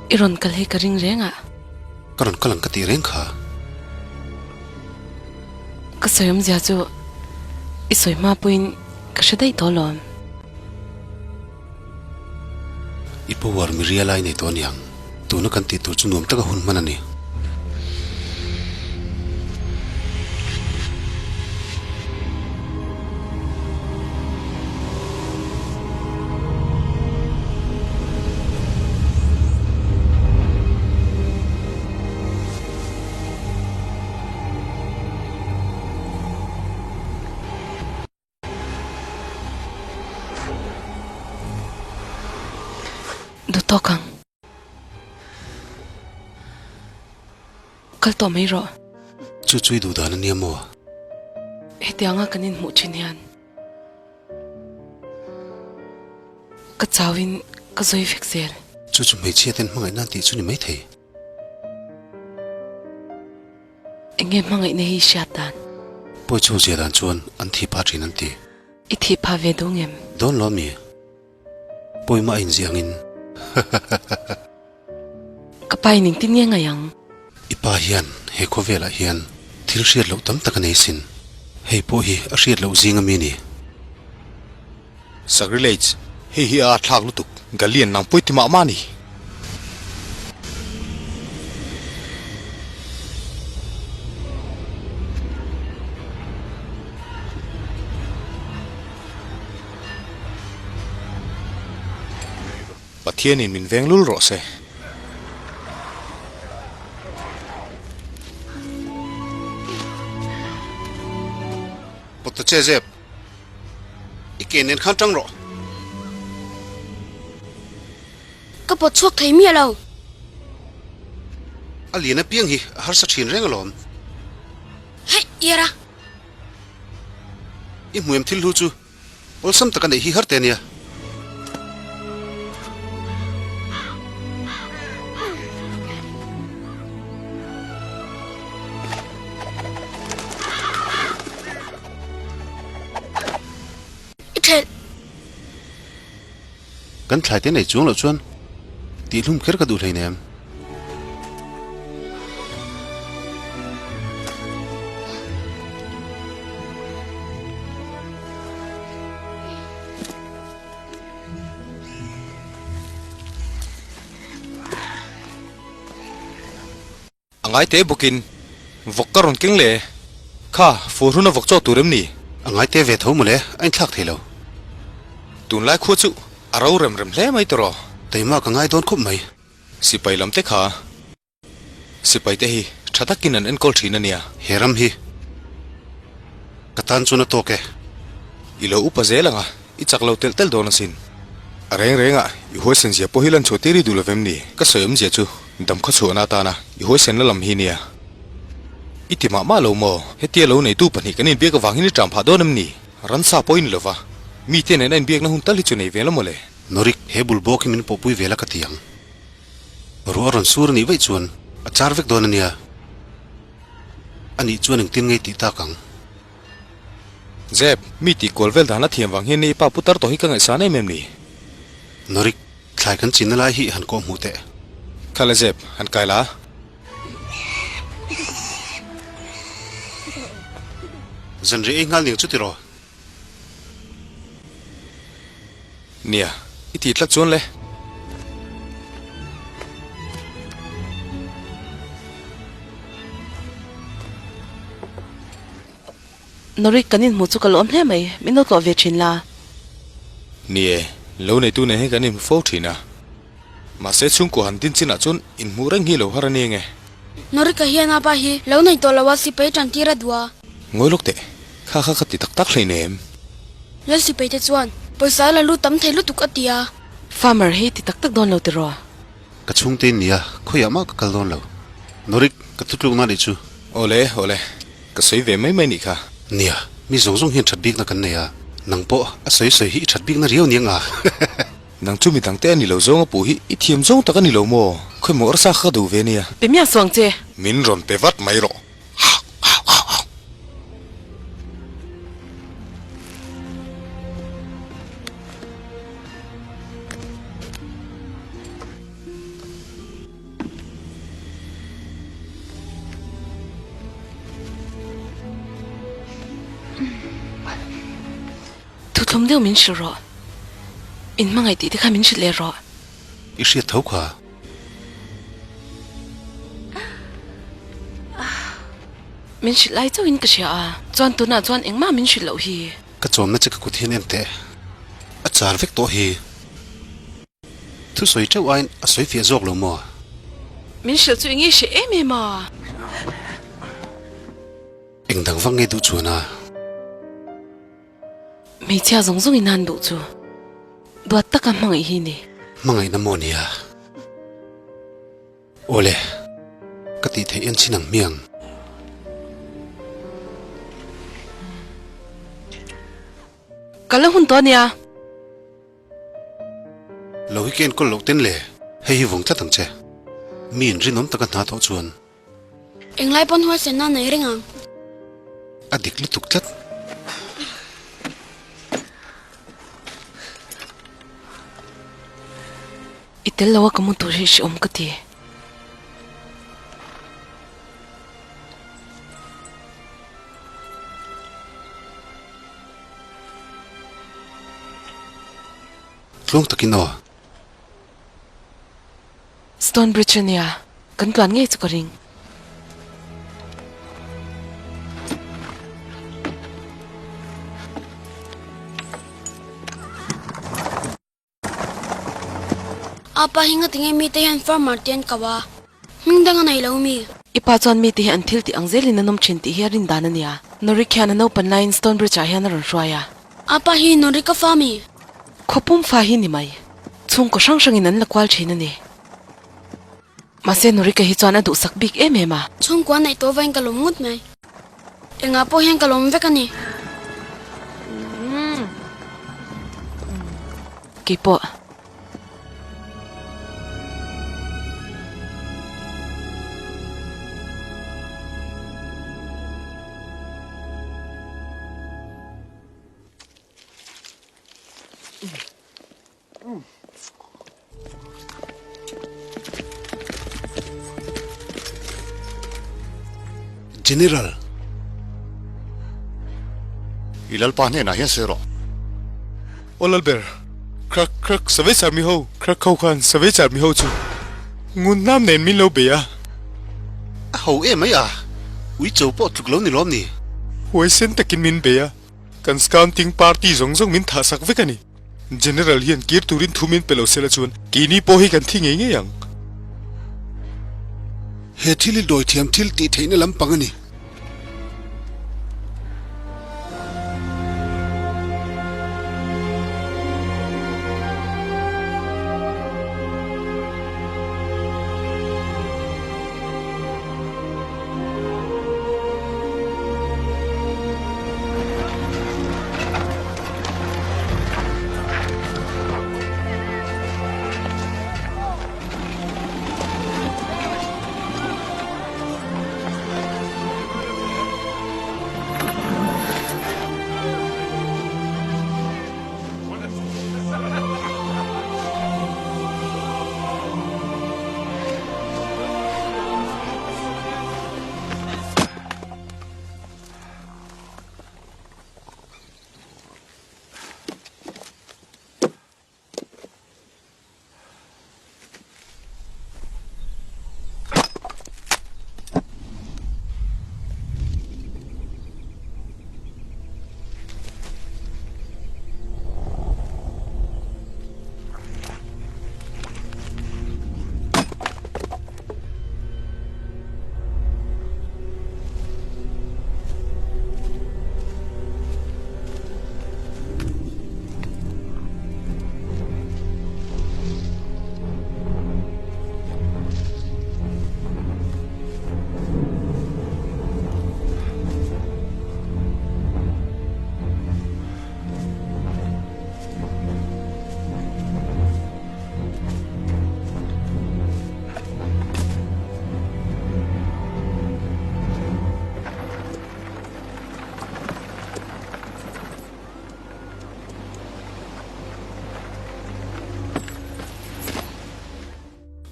I rawn kal hi ka ring reng a. Ka rawn kal ang ka tih reng kha. Ka sawi awmzia chu i sawi hma pawhin ka hre daih tawh alawm. I power mi ria lai nei tawh aniang. Tuna kan tih tur chu nuam taka hun hman a ni. Duh tawk ang. Kal tawh mai rawh. Chu chu i duh dan a nia maw? Hetianga kan inhmuh thin hian ka chauhin ka zawi vek zel. Chu chu hmeichhia ten hmangaih nan tih chu ni maithei. Enge hmangaihna hi hriat dan? Pawi chhung zia dan chuan an thi pha thin an ti. I thi pha ve duh ngem? Dawn lo mi? Pawi mah a inziah angin. Ka pa in engtin nge ngaih ang? I pa hian he khawvelah hian thil hriat loh tam tak a nei sin. Hei pawh hi a hriat loh zing ami ni. Sacrilege, hei hi a thlak lutuk, Galian nang pawi ti mah mah a ni. Pathianin min veng lul rawh se. Pawt ta che zep. I ke nen khan tang rawh. Ka pawt chhuak thei miah lo. A lian apiang hi a harsa thin reng alawm. Hei, Iara. I hmuem thil hlu chu awlsam taka neih hi har te ania. I thelh. Kan thlai te nei chuang loh chuan tihhlum kher ka duh hleinem. A ngai te bawkin vawk ka rawn keng le. Kha, fur hun a vawk chaw tur em ni? A ngai te ve tho mawle, a inthlak thei lo. Tunlai khua chu a ro rem rem hle mai tawh. Teima ka ngai dawn khawp mai. Sipai lam te kha sipai te hi tha takin an enkawl thin a nia. He ram hi ka tan chuan a tawk e. I lo upa zel ang a, i chak lo telh telh dawn asin. A reng reng ah i huaisen zia pawh hi lan chhuah tir i duh lo vem ni? Ka sawi awmzia chu dam khaw chhuahna atana i huaisen la lam hi nia. I ti mah mah lo maw? Hetia lo neitu pahnih kan inbiak avangin i ṭam phah dawn em ni? Ransa pawh i ni lova, mite nena inbiakna hun tal hi chu nei ve la maw le? Norik, he bul bawk hi min pawhpui ve la ka ti ang. Ruah a rawn sur a nih vaih chuan a char vek dawn a nia. A nih chuan engtin ngei tih tak ang? Zep, mi tih kual vel dan a thiam vang hian i pa putar tawh hi ka ngaihsan em em ni? Norik, thlai kan chinna lai hi han kawh hmuh teh. Kha le Zep, han kai la. Zanriah ei nghal ning chu tiraw? Nia, i ti tlat chuan le. Norik, kan inhmuh chu ka lawm hle mai, min lo tlawh ve thin la. Ni e, lo neitu nen hian kan inhmu fo thin a. Mahse chhungkua han din chinah chuan inhmuh reng hi lo har a ni enge? Norika hian a pa hi lo nei tawh lo a sipai tan tir a duh a. Ngawi lawk teh, kha kha ka ti tak tak hleinem. Lal sipai te chuan pawisa la lut tam thei lutuk a ti a. Farmer hi ti tak tak dawn lo tiraw? Ka chhungte in nia, khawiah mah ka kal dawn lo. Norik, ka thutlukna nih chu. Awle, awle, ka sawi ve mai mai nih kha. Nia, mi zawng zawng hian that bikna kan nei a, nang pawh a sawi sawi hi i that bikna riau nia nga. Nang chu mi dangte a ni lo zawng a puh hi i thiam zawng tak a ni lo maw? Khawi maw arsa kha ka duh ve nia. Pe miah suang che. Min rawn pe vat mai rawh. Thuthlum deuh min hrilh rawh. In hmangaih tih te kha min hrilh leh rawh. I hriat tho kha. Min hrilh lai chauhin ka hria a, chuan tunah chuan engmah min hrilh loh hi. Ka chawmna che ka kut hian en teh. A char vek tawh hi. Thusawi teuh aiin a sawi fiah zawk lo maw? Min hrilh chu i nge hreh em em a. Eng dang vak nge duh chuan a? Hmeichhia zawng zawng in han duh chu duat taka hmangaih hi ni. Hmangaihna maw nia? Awle, ka tih theih en chin ang hmiang. Ka la hun tawh ania. Lo hi ka enkawl loh ten le, hei hi vawng tlat ang che. Mi in rinawm taka hna thawh chuan. Englai pawn huaisenna nei reng ang. A dik lutuk tlat. I tel lo a ka mu tur hi hrehawm ka ti. Tluang takin aw. Stone Bridge ania, kan tluan ngei chu ka ring. Apa hi nga tinge mite hian farmer te an ko a, hming dang a nei lo mi? I pa chuan mite hi an thil tih ang zelin an awm thin tih hi a rin dan a nia. Norik hian a naupan laiin Stone Bridge ah hian a rawn hruai a. Apa hi Norik a fa mi? Khawpum fa hi ni mai. Chhungkaw hrang hrangin an la kual thin a ni. Mahse Norika hi chuan a duhsak bik em em a. Chhungkua neih tawh vain ka lawm ngawt mai. Engah pawh hian ka lawm vek a ni. Keipawh. General. I lalpa hnenah hian sawi rawh. Aw Lalber, Krak krak Savage Army ho, Krak ho khan Savage Army ho chu ngun hnam nen min lo bei a. A ho em mai a, ui cho pawh tluk lo ni lawm ni. Huaisen takin min bei a, kan Scouting party zawng zawng min thah sak vek a ni. General hian kir turin thu min pe lo sela chuan keini pawh hi kan thi ngei ngei ang. He thil hi dawithiam thil tih theihna lampang a ni.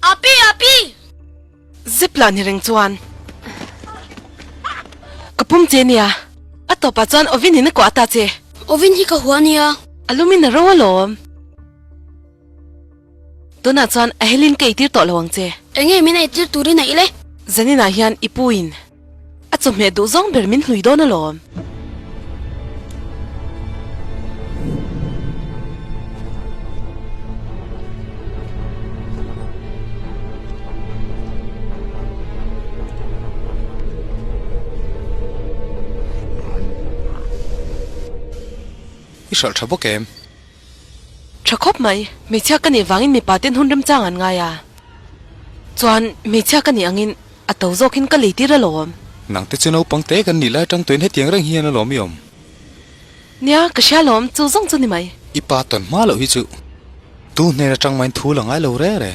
Api! Api! Zip lah ni reng chuan ka pum che nia. A tawpah chuan Ovin in a kuah ta che. Ovin hi ka hua nia. A lumin a ro alawm. Tunah chuan a helin ka eitir tawh lo ang che. Enge min eitir turin a ile? Zaninah hian i pu in a chawhmeh duh zawng ber min hlui dawn alawm. I hralh tha bawk em? Tha khawp mai, hmeichhia ka nih vangin mipa ten hun remchang an ngai a. Chuan hmeichhia ka nih angin a to zawkin ka lei tir alawm. Nang te chu naupang te kan nih lai atang tuin hetiang reng hian alawm i awm. Nia, ka hria alawm, chu zawng chu ni mai. I pa tawn hma loh hi chu tu hnen atang main thu la ngai lo re re.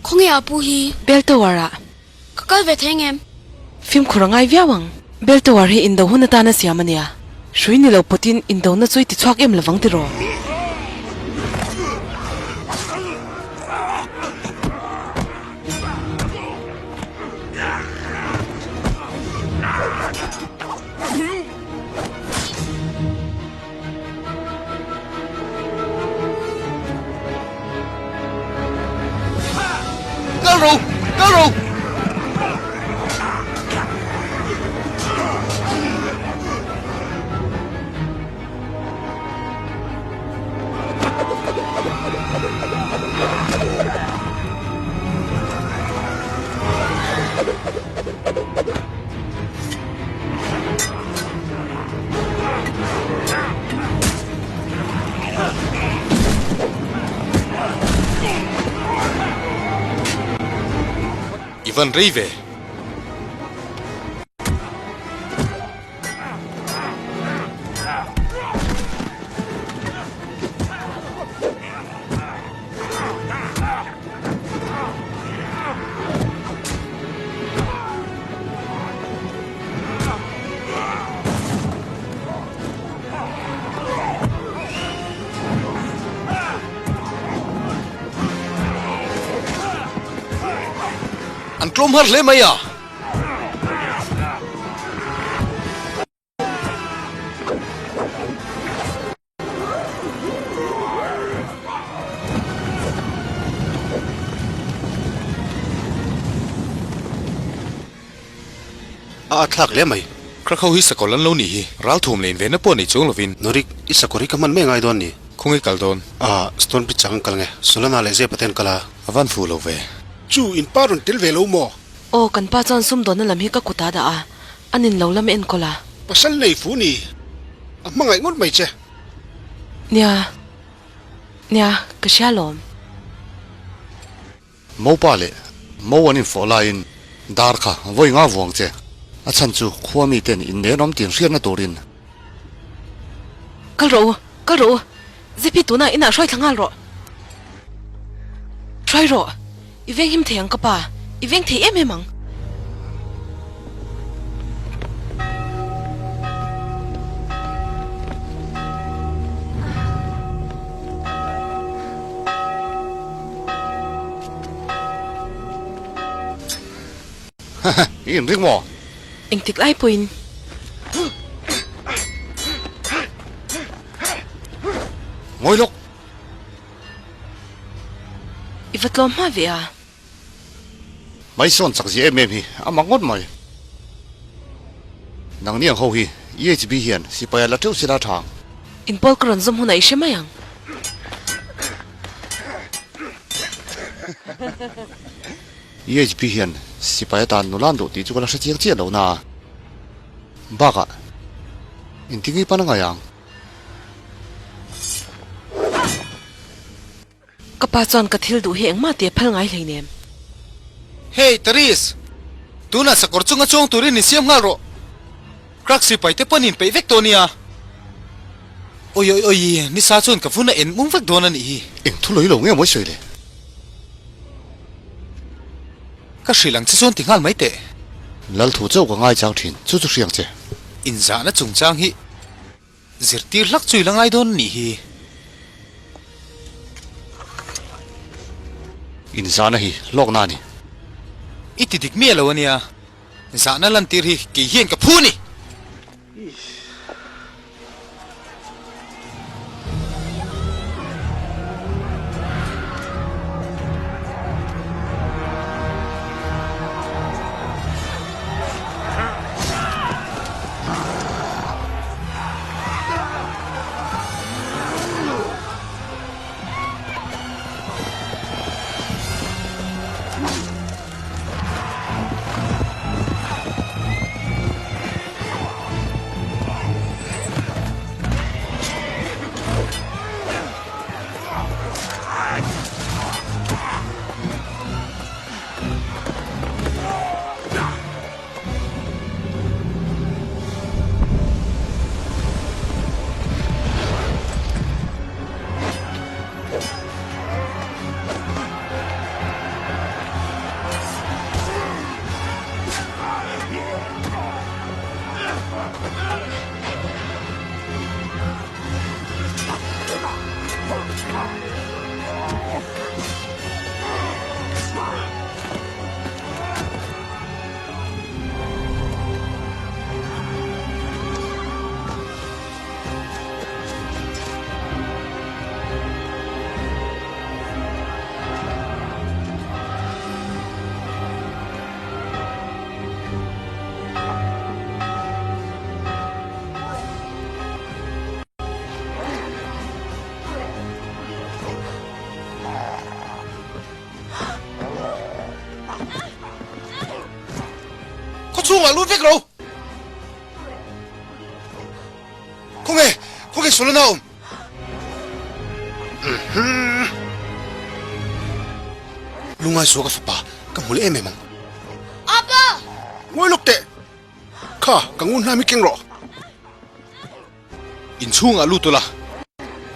Khawnge a pu hi? Bell Tower ah. Ka kal ve thei ngem? Fimkhur a ngai viau ang. Bell Tower hi indo hun atana siam a nia. Hrui ni lo pawtin indona chu i ti chhuak em lovang tiraw? Kal ro! Kal ro! I van rei ve. An tlawm har hle mai a. A a thlak hle mai. Krakho hi sakawlh an lo nih hi. Ralthum leh invenna pawh nei chuang lovin. Norik, i sakawr hi ka hman mai ngai dawn ni. Khawnge kal dawn? A, Stone Bridge ah kan kal nge. Solana leh Zepa te an kal a. A van fu lo ve. Chu, in pa rawn tel ve lo maw? Aw, kan pa chuan sumdawnna lam hi ka kut ah dah a. A nin lo lam enkawl a. Pasal nei fu ni. A hmangaih ngawt mai che. Nia. Nia, ka hria lawm. Mopa leh Mo an infawh laiin dar kha vawi nga vuang che. A chhan chu khua miten innenawm tin hriatna turin. Kal rawh u, kal rawh u. Zipi tunah inah hruai thla nghal rawh. Hruai rawh. I veng him thei ang ka pa, i veng thei em em ang. Haha, i inring maw? Engtik lai pawhin. Ngawi lawk! I va tlawm hma ve a. Mai sawn chak zia em em hi a mak ngawt mai. Nangni ang ho hi EHB hian sipai a la teuh sila tha ang. In pawl ka rawn zawm hunah i hre mai ang. EHB hian sipai atan nula an duh tih chu ka la hre chiang chiah lo na a. Bakah intingi pan a ngai ang. Ka pa chuan ka thil duh hi engmah tih a phal ngai hleinem. Hey Taris! Tunah sakawr chunga chuang turin insiam nghal rawh. Crack sipai te pawn inpeih vek tawh nia. Oi oi oi, nisa chuan ka vun a en mum vek dawn a nih hi. Eng thu lawilo nge mawi sawi le? Ka hrilh ang che chuan ti nghal mai teh. Lal thu chauh ka ngai chang thin, chu chu hriang che. Inzahna chungchang hi zirtir hlak chu i la ngai dawn a nih hi. Inzahna hi hlawkna a ni. I ti dik miah lo a nia. Zahna lantir hi kei hian ka phu a ni. Khawchhungah lut vek lo. Khawnge, khawnge Solana awm? Lungai suak a fapa, ka hmu leh em em ang. Apa! Ngawi lawk teh! Kha, ka ngun hnam hi keng rawh. Inchhungah lut ula,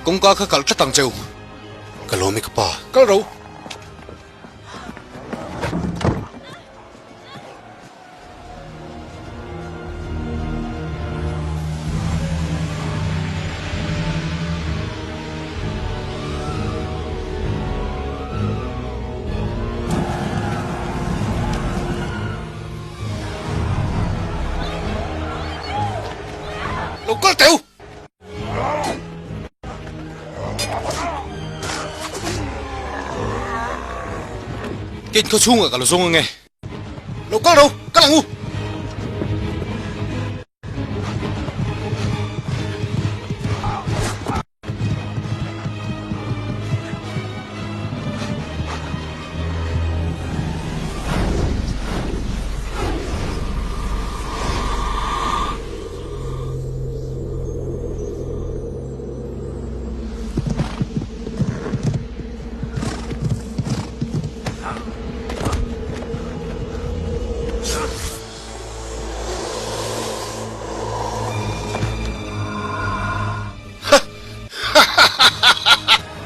kawngka kha kalh tlat ang cheu. Ka lawm e ka pa. Kal ro. Lo kal teh u! Kei khaw chhungah ka lo zawng ange. Lo kal ro, kal ang u!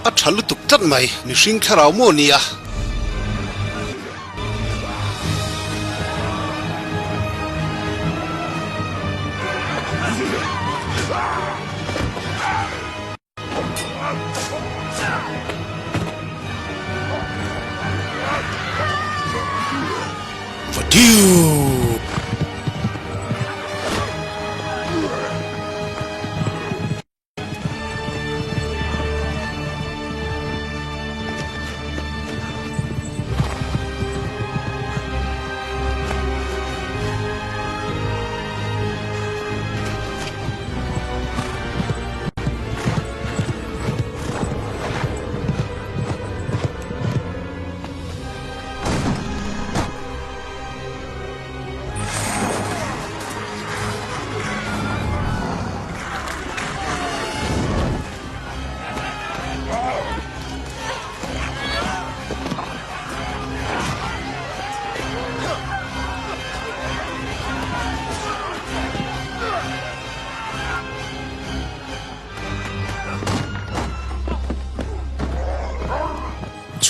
A tha lutuk tlat mai, mihring thlarau maw nia. Vadiu!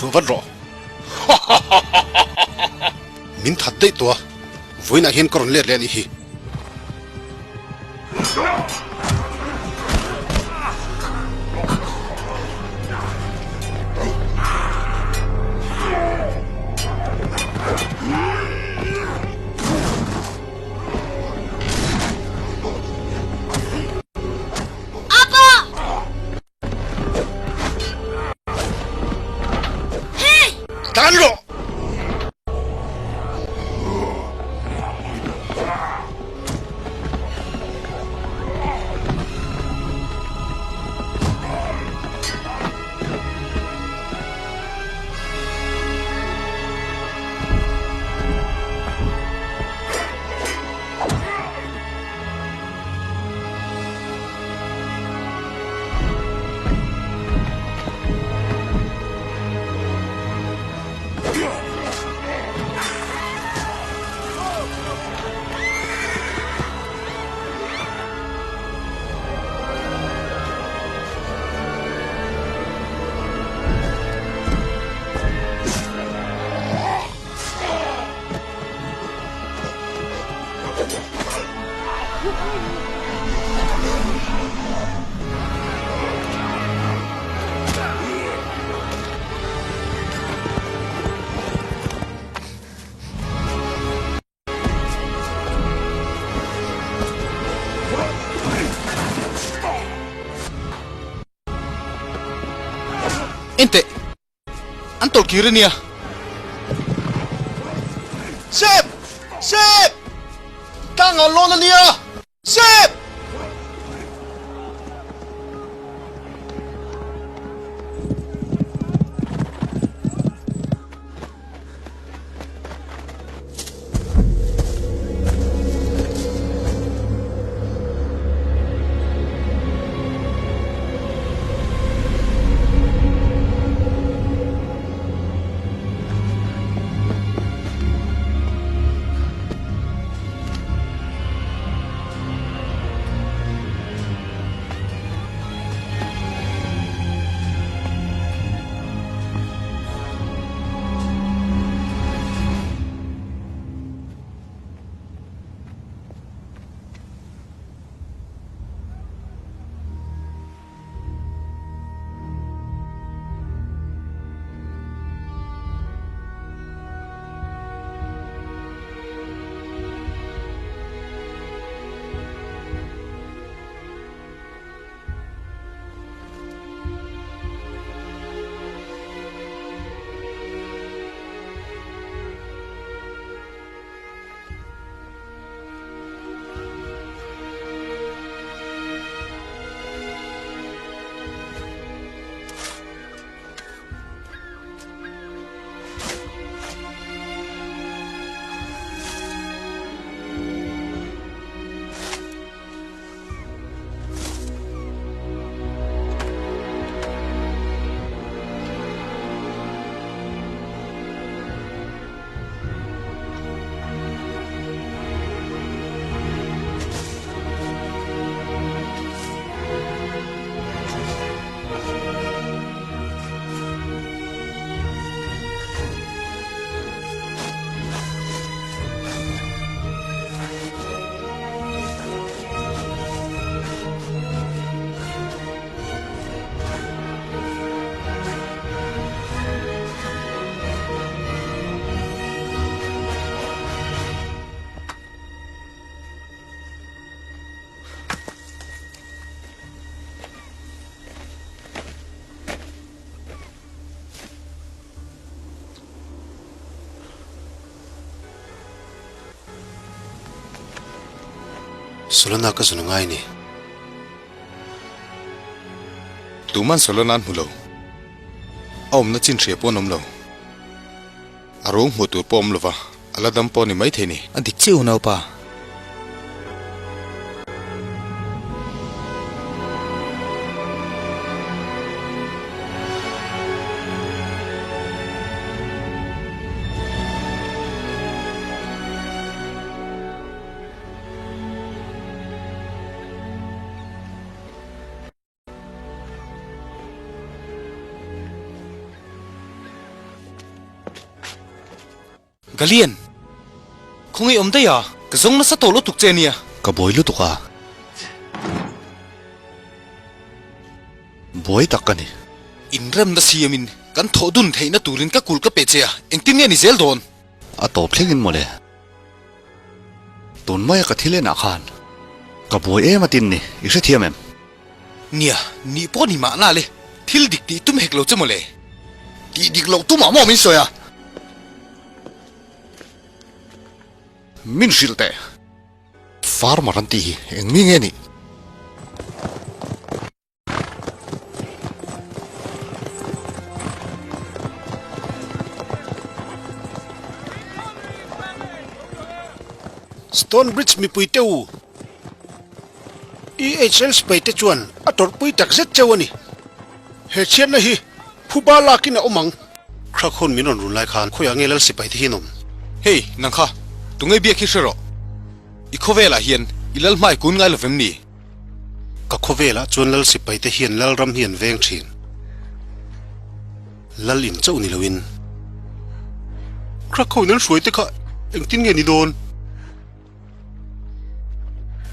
Chhuah vat rawh. Min that daih tawh a, vawiinah hian ka rawn let leh a nih hi. Apa! Hey! Tan rawh! Enteh! An tawlh kir a nia. Sep! Sep! Tlangah lawn a nia! Sep! Solana ka zun ngai ni. Tuman Solana an hmu lo. A awmna chin hria pawh an awm lo. A ruang hmuh tur pawh awm lova, a la dam pawh a ni maithei ni. A dik chiah unaupa. Galian, khawngaih awm daih a, ka zawng nasa tawh lutuk che nia. Ka buai lutuk a, buai tak ka ni. Inremna siamin kan thawh dun theihna turin ka kul ka pe che a, engtin nge ni zel dawn? A tawp thlengin mawle. Tun maia ka thil enah khan ka buai em atin ni, i hrethiam em? Nia, nih pawh ni mahna le, thil dik tih tum hek lo che mawle. Tih dik loh tumah maw min sawi a? Min hrilh teh. Farmer an tih hi eng mi nge nih? Stonebridge mipui te u, EHL sipai te chuan a tawrhpui tak zet cheu a ni. He chhiatna hi phuba lakin a awm ang. Khrag hun min rawn run lai khan khawiah nge lal sipai te hi an awm? Hei, nang kha, tunge biak hi hre rawh. I khawvelah hian i lal hmai kun ngai lovem ni? Ka khawvelah chuan lal sipai te hian lal ram hi an veng thin. Lal in chauh ni loin. Khrag ho in an hruai te kha engtin nge ni dawn?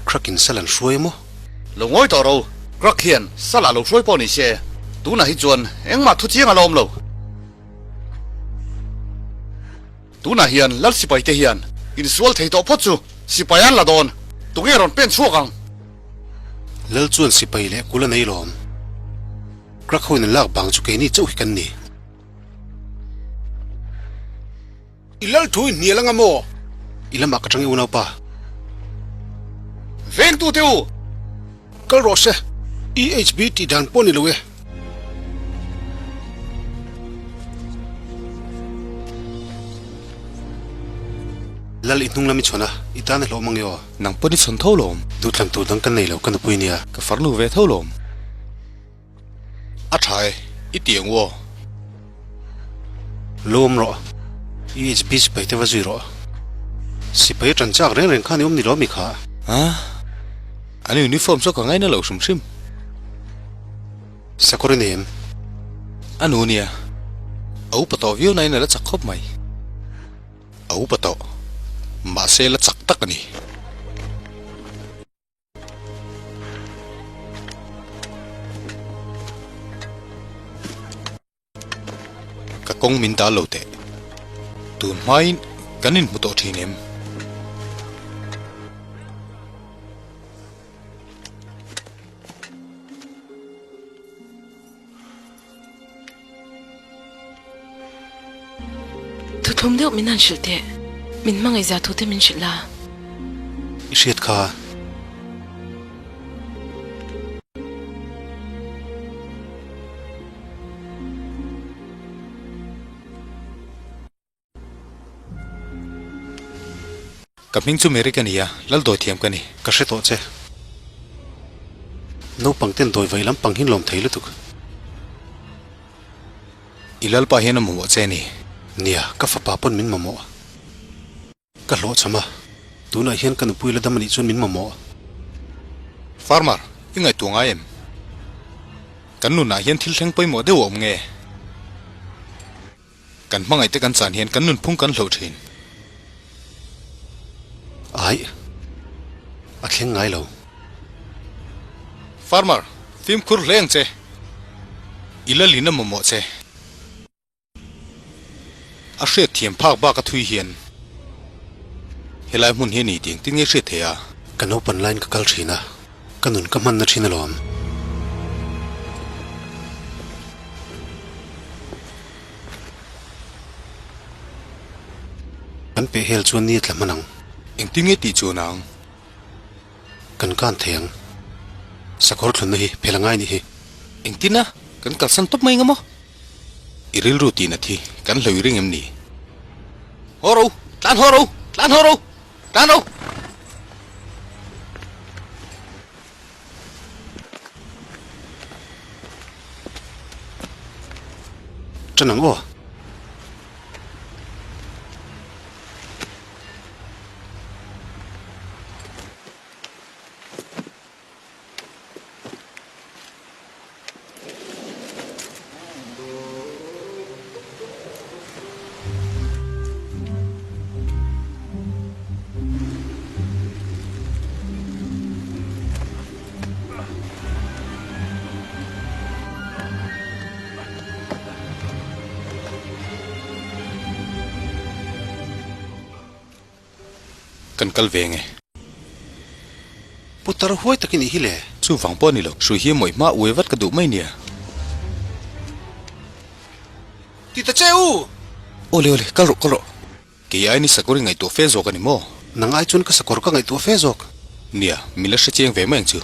Khrag in sal an hruai maw? Lo ngawi tawh ro, Khrag hian sal ah lo hruai pawh ni se, tunah hi chuan engmah thu chiang a la awm lo. Tunah hian lal sipai te hian insual thei tawh phawt chu sipai an la dawn, tunge rawn pen chhuak ang? Lal chuan sipai leh kul a nei lawm. Krak ho in an lak bang chu keini chauh hi kan ni. I lal thu i hnial anga maw? I lamah ka tang e unaupa. Vengtu te u! Kal rawh se, EHB tih dan pawh ni lo e. Lal i hnung lam i chhawn a, i tan a hlawh mang e aw. Nang pawn i chhawn tho lawm. Duhthlan tur dang kan nei lo, ka nupui nia. Ka farnu ve tho lawm. A tha e, i ti ang u aw. Lo awm rawh, EHB sipai te va zui rawh. Sipai ṭan chak reng reng khan i awm ni lo mi kha? A, an uniform chu ka ngaina lo hrim hrim. Sakawr i nei em? A nu nia, a upa tawh viau nain a la chak khawp mai. A upa tawh, mahse la chak tak a ni. Ka kawng min dal lo teh. Tun hmain kan inhmu tawh thin em? Thuthlum deuh min han hrilh teh. Min hmangaih zia thu te min hrilh la. I hriat kha. Ka hming chu Mary ka ni a, lal dawi thiam ka ni. Ka hre tawh che. Naupang ten dawi vai lampang hi lawm thei lutuk. I lalpa hian a mamawh che a ni. Nia, ka fapa pawn min mamawh. Ka hlawhchham a, tunah hian ka nupui la dam anih chuan min mamawh. Farmer, i ngaihtuah ngai em? Kan nunah hian thil thleng pawimawh deuh a awm nge? Kan hmangaih te kan chan hian kan nunphung kan hloh thin. Aih, a thleng ngai lo. Farmer, fimkhur hle ang che. I lalin a mamawh che. A hriat thiam phak bak a thui hian helai hmun hi a ni tih engtin nge hriat theih a? Ka naupan laiin ka kal thin a, ka nun ka hmanna thin alawm. Kan peh hel chuan ni a tla hman ang. Engtin nge tih chuan ang? Kan kan thei ang. Sakawr thlunna hi phel a ngai nih hi. Engtin a? Kan kalsan tawp mai nga maw? I rilru tih nat hi kan hlauh i ring em ni? Haw ro! Tlan haw ro! Tlan haw ro! Tlan ro! Ṭan ang aw. Kan kal ve nge. Putar huai tak i nih hi le. Chuvang pawh a ni lo. Hrui hi mawih hma uai vat ka duh mai nia. Ti ta che u! Awle awle, kal rawh kal rawh. Kei ai ni sakawr i ngaihtuah fe zawk a ni maw? Nang ai chuan ka sakawr ka ngaihtuah fe zawk. Nia, min la hre chiang ve mai ang chu.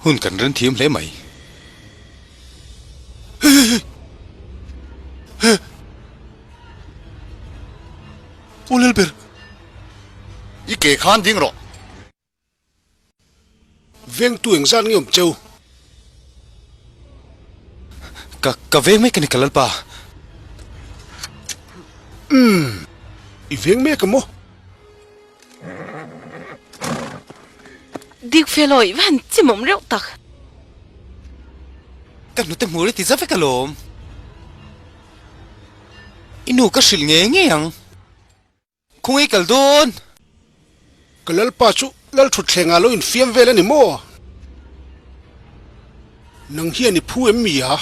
Hun kan ren thiam hle mai. Aw Lalber! I ke khan ding rawh. Vengtu engzat nge awm cheu? Ka ka veng mek a ni ka Lalpa. Umm, i veng mek a maw? Dik fellow i va han chimawm reuh tak. Ka hnute hmur i ti za vek alawm. I nu ka hrilh ngei ngei ang. Khawngaih kal dawn! Ka Lalpa chu Lalthutthleng ah lo infiam vel a ni maw? Nang hian i phu em mi a?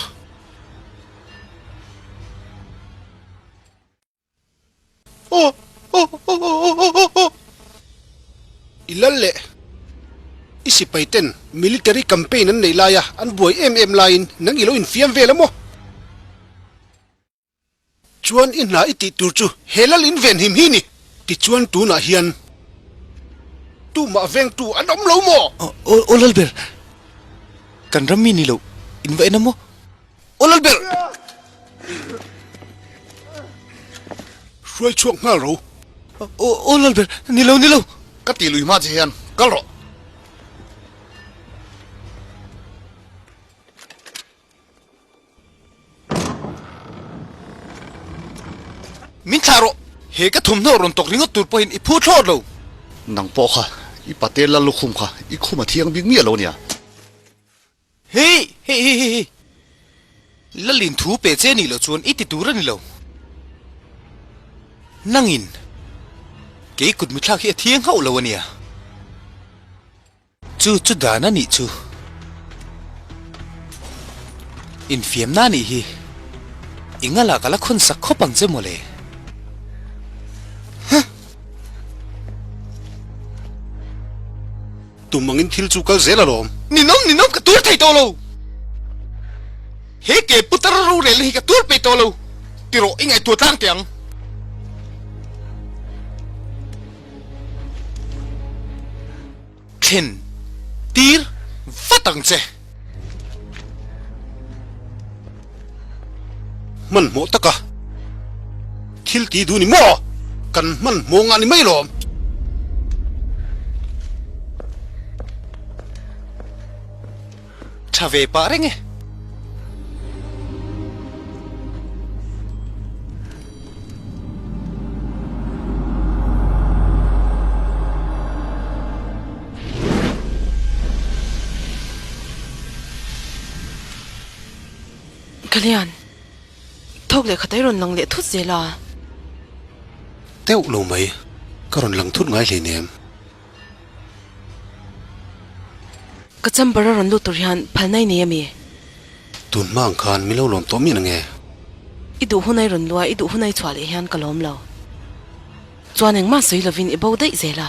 Aw aw aw aw aw aw. I lal leh i sipai ten military campaign an neih laia an buai em em laiin nang i lo infiam vel a maw? Chuan i hna i tih tur chu he lal in venhim hi ni. Tichuan tunah hian tumah vengtu an awm lo maw? Aw aw Lalber, kan ram mi ni lo in va en a maw? Aw Lalber! Hruai chhuak nghal ro. Aw aw Lalber, ni lo ni lo! Ka ti lui hma che hian kal rawh. Min thlah rawh! He ka thawmhnaw rawn tawk ringawt tur pawhin i phu thlawt lo! Nang pawh kha i patel la lukhum kha i khum a thiang bik miah lo nia. Hei! Hei hei hei hei! Lalin thu pe che nih loh chuan i ti tur a ni lo. Nangin kei kut mithlak hi a thiang hauh lo a nia. Chu chu dan a nih chu. Infiamna a nih hi. I ngalah ka la khawn sak khawp ang che mawle. Huh! Tum angin thil chu kal zel alawm. Ninawm ninawm ka tur thei tawh lo. He ke putar rorelna hi ka tur peih tawh lo. Ti rawh i ngaihtuah tlang teh ang. Thlen tir vat ang che. Hmanhmawh taka thil ti duh ni maw? Kan hmanhmawh ngah ni mai lawm. Tha ve pah reng e. Kalian, thawk leh khat ai rawn lang leh thut zel a. Teuh lo mai, ka rawn lang thut ngai hleinem. Ka chamber a rawn lut tur hian phalna i nei a mi? Tun hma ang khan min lo lawm tawh miah nange? I duh hun ai rawn lua, i duh hun ai chhuah leh hian ka lawm lo. Chuan engmah sawi lovin i bo daih zel a.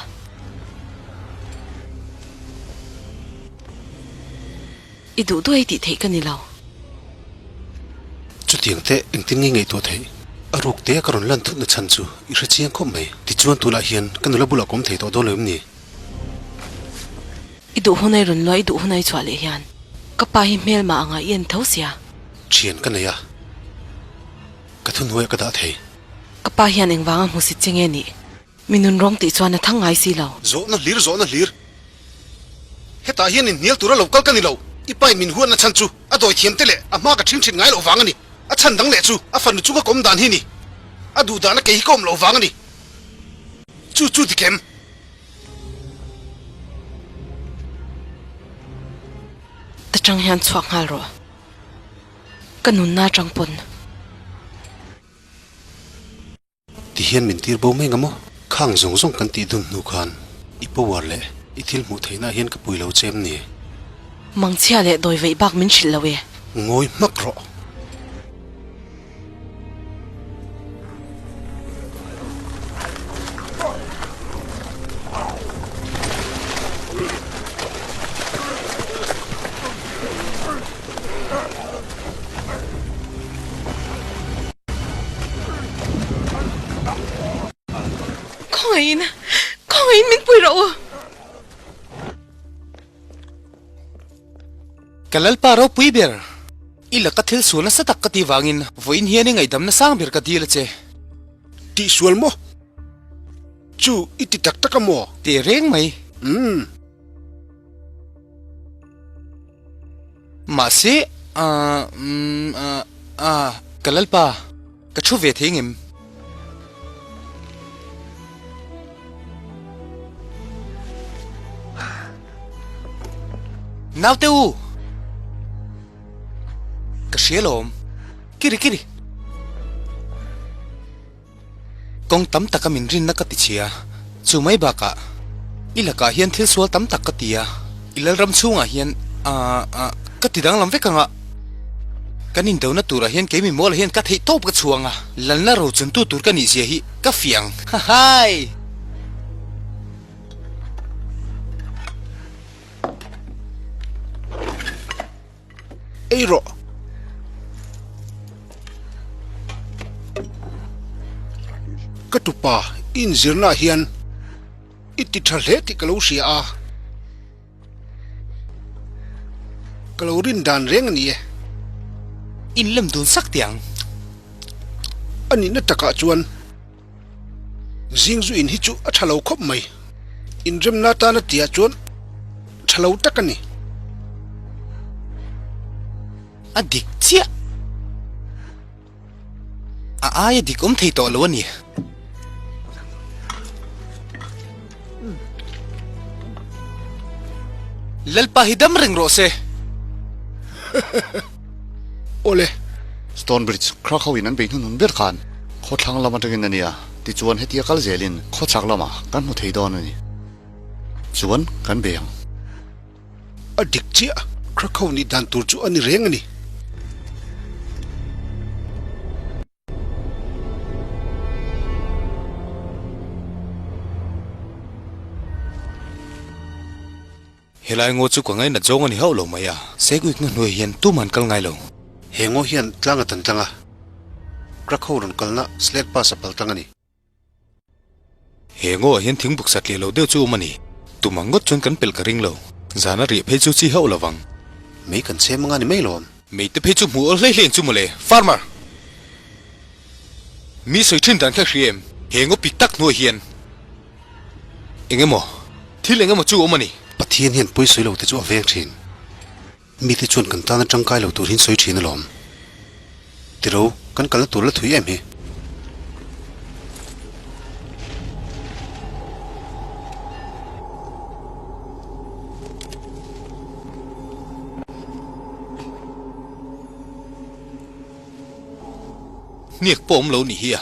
I duh duh ei tih theih ka ni lo. Chutiang te engtin nge ngaihtuah theih? A ruk te a ka rawn lan thutna chhan chu i hre chiang khawp mai. Tichuan tunah hian ka nula bulah ka awm thei tawh dawn lo em ni? I duh hunai rawn luah i duh hunai chhuah leh hian ka pa hi hmelmah anga i en tho sia. Thian ka nei a, ka thuhnuaiah ka dah thei. Ka pa hian engvanga hmusit che nge nih? Mi nun rawng tih chuan a thang ngai si lo. Zawhna hlir, zawhna hlir. Hetah hian inhnial tura lo kal ka ni lo. I pain min huatna chhan chu a dawi thiam te leh a hma ka ṭhing ṭhin ngai loh vang a ni. A chhan dang leh chu a fanu chunga ka awm dan hi ni. A duh dahna kei hi ka awm loh vang a ni. Chu chu dik em? Ta ṭang hian chhuak nghal rawh. Ka nunna aṭang pawn. Ti hian min tir bo mai nga maw? Khang zawng zawng kan tih dun hnu khan i power leh i thil hmuh theihna ah hian ka pui lo che em ni? Mangchhia leh dawi veih bak min hrilh lo e. Ngawi hmak rawh. Khawngaihin, khawngaihin min pui rawh u. Ka Lalpa ropui ber, i laka thil sual nasa tak ka tih vangin vawiin hian i ngaihdamna sang ber ka dil a che. Tihsual maw? Chu i ti tak tak a maw? Teh reng mai. Umm. Mahse, ah, umm, ah, ah, ka Lalpa, ka thu ve thei ngem? Naute u! Ka hria lawm. Kiri, kiri. Kawng tam taka min rinna ka ti chhia, chu mai bakah i lakah hian thil sual tam tak ka ti a, i lalram chhungah hian aah ka ti danglam vek ang a, kan indona turah hian kei mimualah hian ka theih tawp ka chhuang a, lalna rochuntu tur ka nih zia hi ka fiah ang, hahai! Ei rawh. Ka tupa i inzirnaah hian i ti tha hle tih ka lo hria a, ka lo rin dan reng a ni e. Inlem dun sak teh ang. A nihna takah chuan Zing zu in hi chu a tha lo khawp mai. Inremna atana tihah chuan tha lo tak a ni. A dik chiah. A aia dik awm thei tawh lo a ni. Lalpa hi dam reng rawh se. Awle. Stonebridge, Krakow in an bei hnunhnun ber khan khawthlang lam atangin a nia, tichuan hetia kal zelin khawchhak lamah kan hmu thei dawn a ni. Chuan kan bei ang. A dik chiah, Krakow nih dan tur chu a ni reng a ni. Helai ngaw chu ka ngainat zawng a ni hauh lo mai a, Segwik na hnuai hian tuman kal ngai lo. He ngaw hian tlang a tan tlang a, Krakow rawn kalna Sled Pass a pal tlang a ni. He ngaw ah hian thingbuk satliah lo deuh chu awm a ni. Tumah ngawt chuan kan pelh ka ring lo. Zan a riah phei chu chi hauh lo vang. Mei kan chhem anga ni mai lawm. Mei te phei chu hmuh awl hlei hlei ang chu mawle, Farmer! Mi sawi thin dan kha hria em? He ngaw pik tak hnuai hian eng emaw, thil eng emaw chu awm a ni. Pathian hian pawi sawi lo te chu a veng thin. Mite chuan kan tana tangkai lo tur hian sawi thin alawm. Tiro, kan kalna tur la thui em hi? Hniak pawh awm lo nih hi a.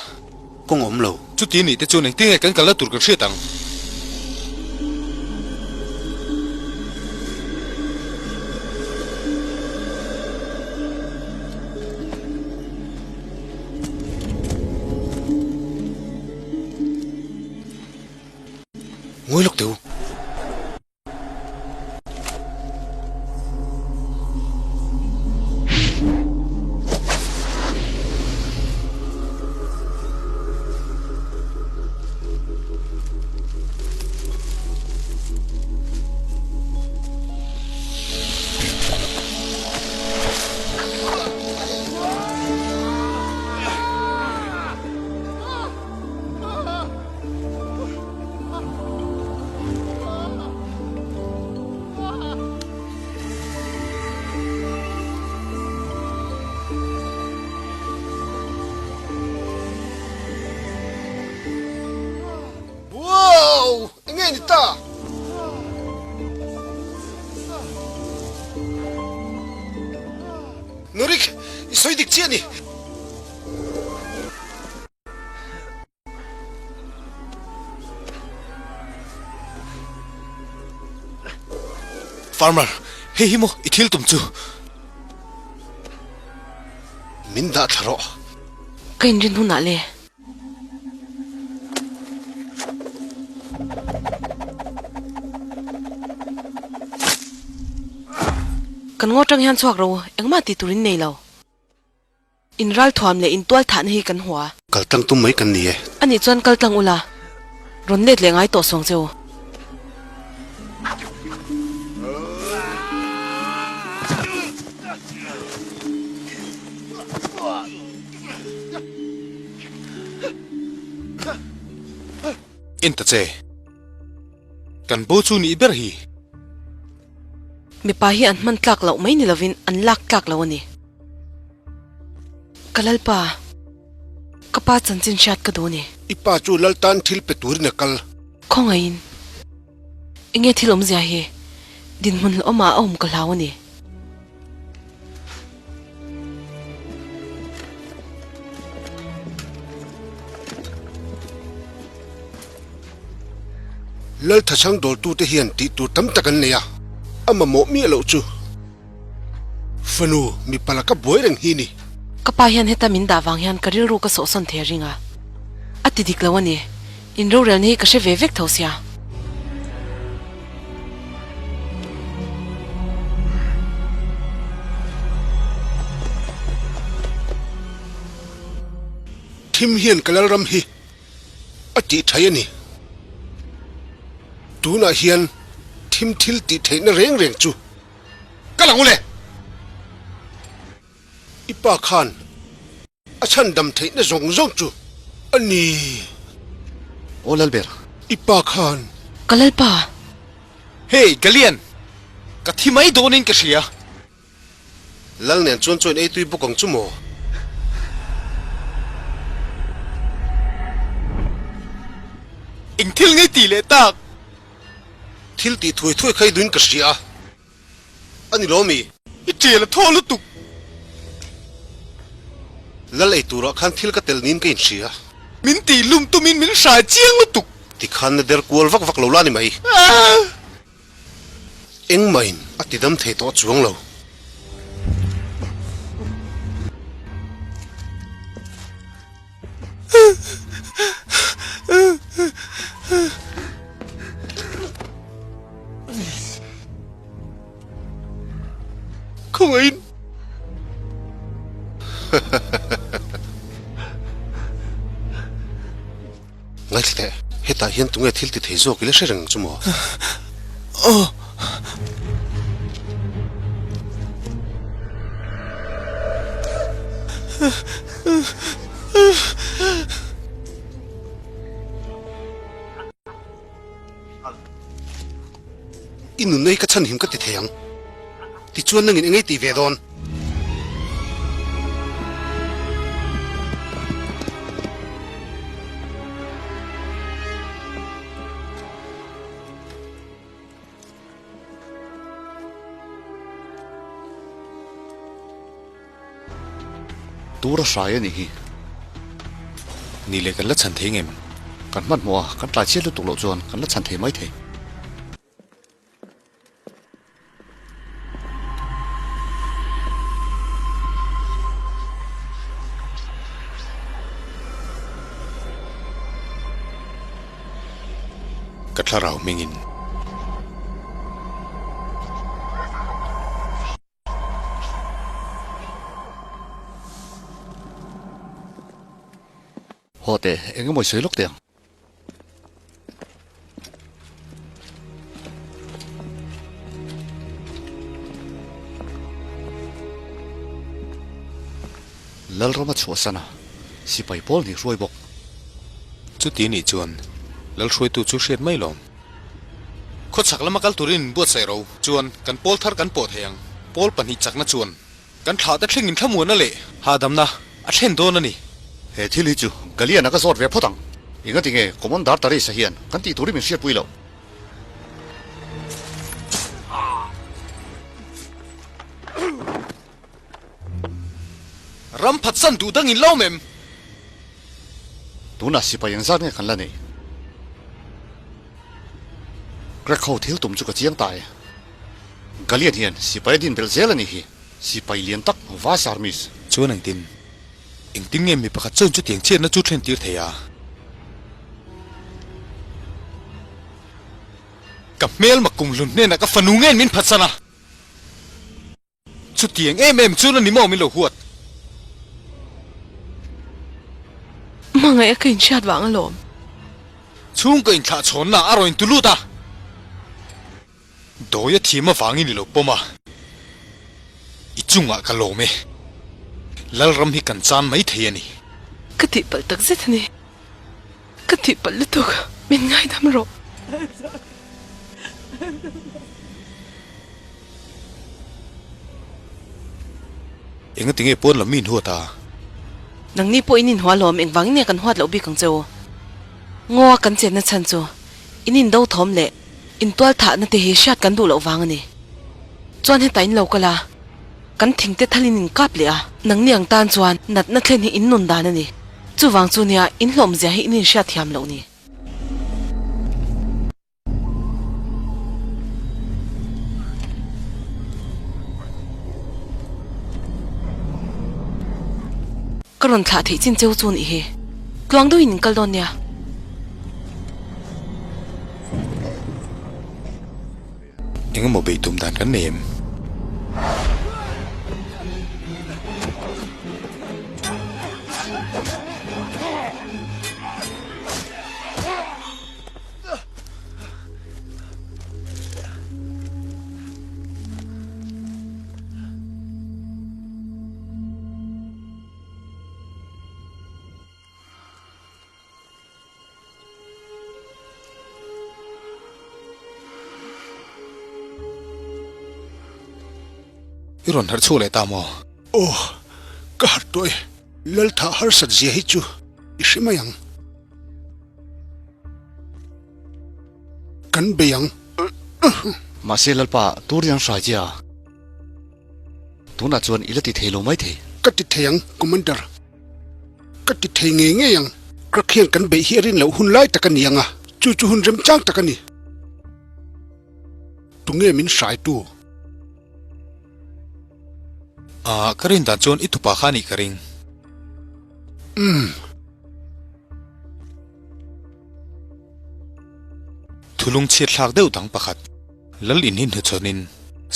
Kawng awm lo. Chuti nih te chuan engtin nge kan kalna tur kan hriat ang? Ngawi lawk teh u. Enge ni ta? Norik, i sawi dik chiah a ni. Farmer, hei hi maw i thil tum chu? Min dah thla rawh. Ka inrin hunah le. Kan ngaw tang hian chhuak ro, engmah tih turin nei lo. In ralthuam leh in tual thahna hi kan hua. Kal tlang tum mai kan ni e. Anih chuan kal tlang ula, rawn let leh ngai tawh suang che u. En ta che. Kan bo chu nih ber hi. Mipa hi an hman tlak loh mai ni lovin an lak tlak lo a ni. Ka Lalpa, ka pa chanchin hriat ka duh a ni. I pa chu Lal tan thil pe turin a kal. Khawngaihin, enge thil awmzia hi dinhmun hlauhawmah a awm ka hlau a ni. Lal thachhang dawltute hian tih tur tam tak an nei a, a mamawh miah loh chu fanu mipa laka buai reng hi ni. Ka pa hian heta min dah vang hian ka rilru ka sawhsawn thei a ring a, a ti dik lo a ni. In rorelna hi ka hre ve vek tho sia. Thim hian ka lalram hi a tih thai a ni. Tunah hian thim thil tih theihna reng reng chu ka lang ule. I pa khan A chhandam theihna zawng zawng chu a ni. Aw Lalber. I pa khan. Ka Lalpa. Hey Galian! Ka thi mai dawnin ka hria. Lal nen chuan chuan ei tui bawk ang chu maw? Eng thil ngei tih leh tak? Thil tih thuai thuai kha i duhin ka hria a. A ni lo mi? I ṭial a thaw lutuk. Lal ei turah khan thil ka tel niin ka inhria. Min tih lum tumin min hrai chiang lutuk. Tikhan na der kual vak vak lo la ni mai. Engmahin a ti dam thei tawh chuang lo. Khawngaihin. Ngaithla teh, hetah hian tunge thil ti thei zawk ila hre reng chu maw? I nunna hi ka chhanhim ka ti thei ang. Tichuan nangin engei tih ve dawn? Tur a hrai a nih hi. Ni leh kan la chhan thei ngem? Kan hmanhmawh a, kan tlai chhiat lutuk loh chuan kan la chhan thei mai thei. Ka thlarau hmingin. Haw teh, eng emaw i sawi lawk teh ang. Lalrama chhuahsan a, sipai pawl nih hruai bawk. Chuti nih chuan Lalhruaitu chu hriat mai lawm. Khawchhak lama kal turin in buatsaih ro chuan kan pawl thar kan pawh thei ang. Pawl pahnih chakna chuan kan thlah te thlengin thlamuanna leh hahdamna a thlen dawn a ni. He thil hi chu Galian-a ka zawt ve phawt ang. Engati nge Commander Tarisa hian kan tih turin min hriatpui loh? Ram phatsan duh dang in lo awm em? Tunah sipai engzat nge kan la neih? Greg ho thil tum chu ka chiang ta e. Galian hian sipai a din belh zel a nih hi. Sipai lian tak Vice Armies. Chuan engtin? Engtin nge mi pakhat chuan chutiang chhiatna chu thlen tir thei a? Ka hmelma kumhlun hnenah ka fanu ngen min phatsan a. Chutiang em em chuan a ni maw min lo huat? Hmangaih a ka inhriat vang alawm. Chhungkaw inthlah chhawnna a rawn intu lut a. Dawi a thiam avangin i lo pawm a. I chungah ka lawm e. Lalram hi kan chan mai thei a ni. Ka tihpalh tak zet a ni. Ka tihpalh lutuk, min ngaidam rawh. Engati nge pawn lam mi inhuat a? Nangni pawh in inhua lawm, engvangin nge kan huat loh bik ang che u? Ngaw a kan chenna chhan chu in indo thawm leh intual thahna te hi hriat kan duh loh vang a ni. Chuan hetah in lo kal a, kan thingte thalin in kap leh a, nangni ang tan chuan natna thlen hi in nun dan a ni. Chuvang chu nia in hlawmzia hi in inhriat thiam loh ni. Ka rawn thlah theih chin cheu chu nih hi. Tluang deuhin in kal dawn nia. Engemaw beih tum dan kan nei em? I rawn harh chhuak leh ta maw? Aw, ka harh tawh e. Laltha harsat zia hi chu i hre mai ang. Kan bei ang. Mahse Lalpa, tur hian hrai che a. Tunah chuan i la ti thei lo mai thei. Ka ti thei ang, Commander. Ka ti thei ngei ngei ang. Crack hian kan beih hi a rin loh hun lai tak a ni ang a, chu chu hun remchang tak a ni. Tunge min hraitu? Ah, ka rin dan chuan i tupa kha a nih ka ring. Umm. Thulung chhiat thlak deuh dang pakhat, Lal in hi hnuchhawnin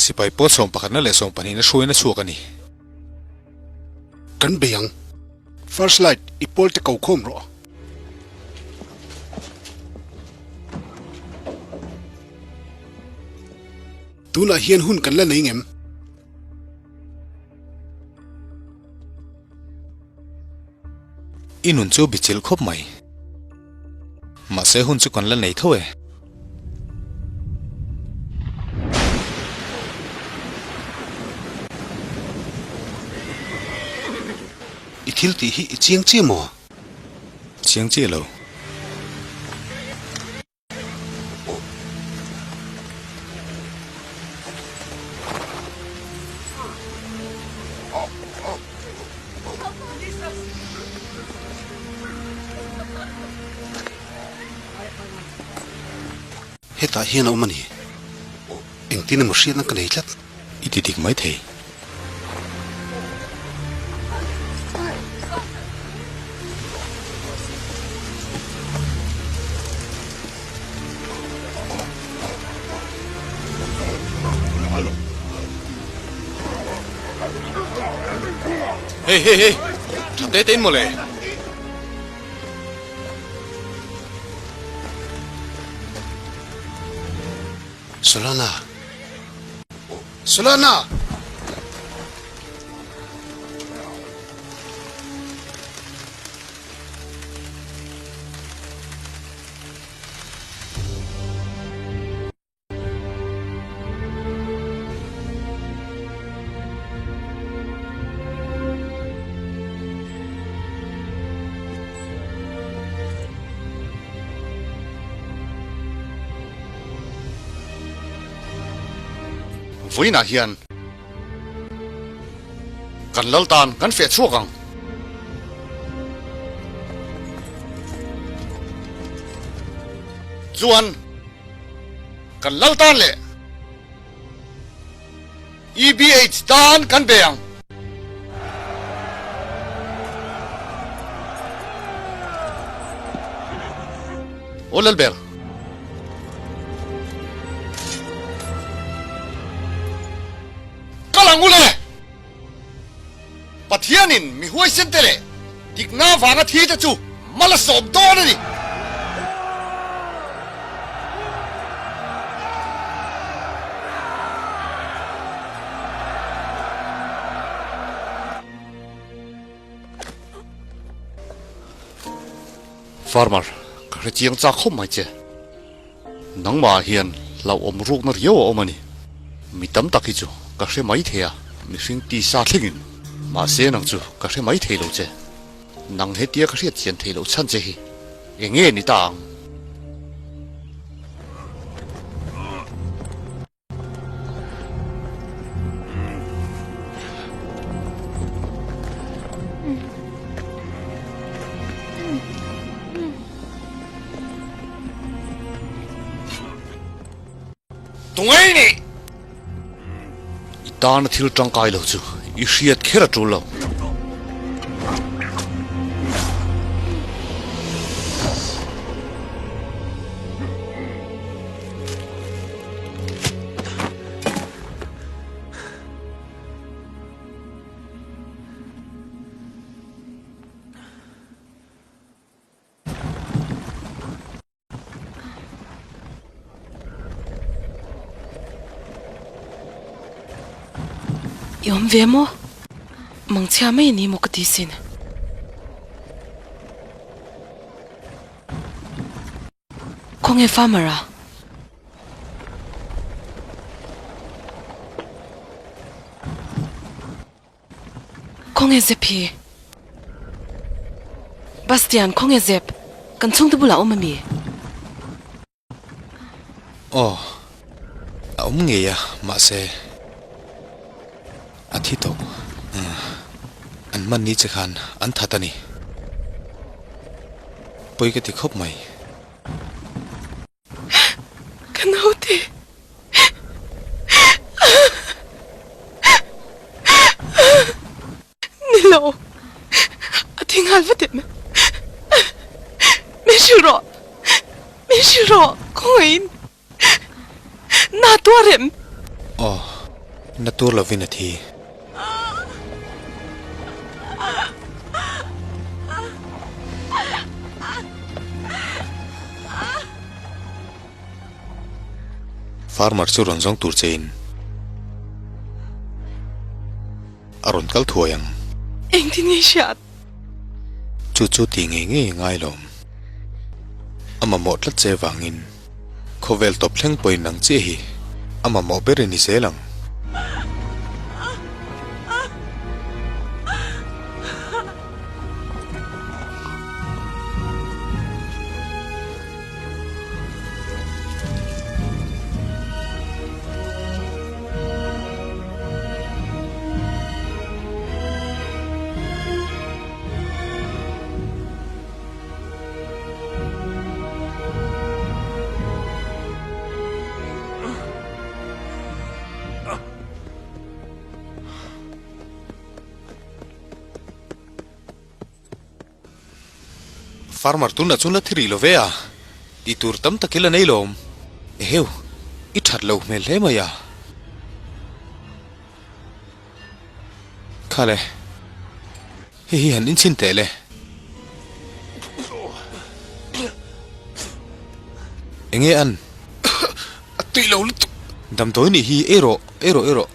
sipai pawl sawmpakhatna leh sawmpahnihna hruaina chhuak a ni. Kan bei ang. First light, i pawl te ko khawm rawh. Tunah hian hun kan la nei ngem? I nun chu bichilh khawp mai. Mahse hun chu kan la nei tho e. I thil tih hi i chiang chiah maw? Chiang chiah lo. Hetah hian a awm a ni. Engtin emaw hriatna ka nei tlat. I ti dik mai thei. Hei hei hei, tha te tein mawle. Solana. Solana! Vawiinah hian kan lal tan kan feh chhuak ang. Chuan kan lal tan leh EBH tan kan bei ang. Aw Lalber. Kal ang u le! Pathianin mi huaisen te leh dikna vanga thi te chu mal a sawm dawn a ni. Farmer, ka hre chiang chak khawp mai che. Nangmah ah hian hlauhawm rukna riau a awm a ni. Mi tam tak hi chu ka hre mai thei a, mihring tisa thlengin. Mahse nang chu ka hre mai thei lo che. Nang hetia ka hriat chian thei loh chhan che hi eng nge ni ta ang? Tungai nih! I tana thil tangkai lo chu i hriat kher a tul lo. I awm ve maw? Mangchhia mai a ni maw ka ti sin. Khawnge farmer a? Khawnge zep hi? Bastian, khawnge zep? Kan chhungte bulah a awm ami? Aw, a awm ngei a, mahse a thi tawh. An hman ni che khan an that a ni. Pawi ka ti khawp mai. Ka naute. Ni lo. A thi nghal vat em? Min hrilh rawh. Min hrilh rawh. Khawngaihin. Na tuar em? Aw, na tur lovin a thi. Farmer chu rawn zawng tur che in a rawn kal thuai ang. Engtin nge hriat? Chu chu tih ngei ngei a ngai lawm. A mamawh tlat che vangin khawvel tawp thleng pawhin ang chiah hi a mamawh ber i ni zel ang. Farmer tunah chuan la thi rih lo ve a, tih tur tam tak ila nei lawm. Eheu, i that lo hmel hle mai a. Khale, hei hi han inchhin teh le. Enge an? A tui lo lutuk. Damdawi nih hi ei rawh, ei rawh, ei rawh.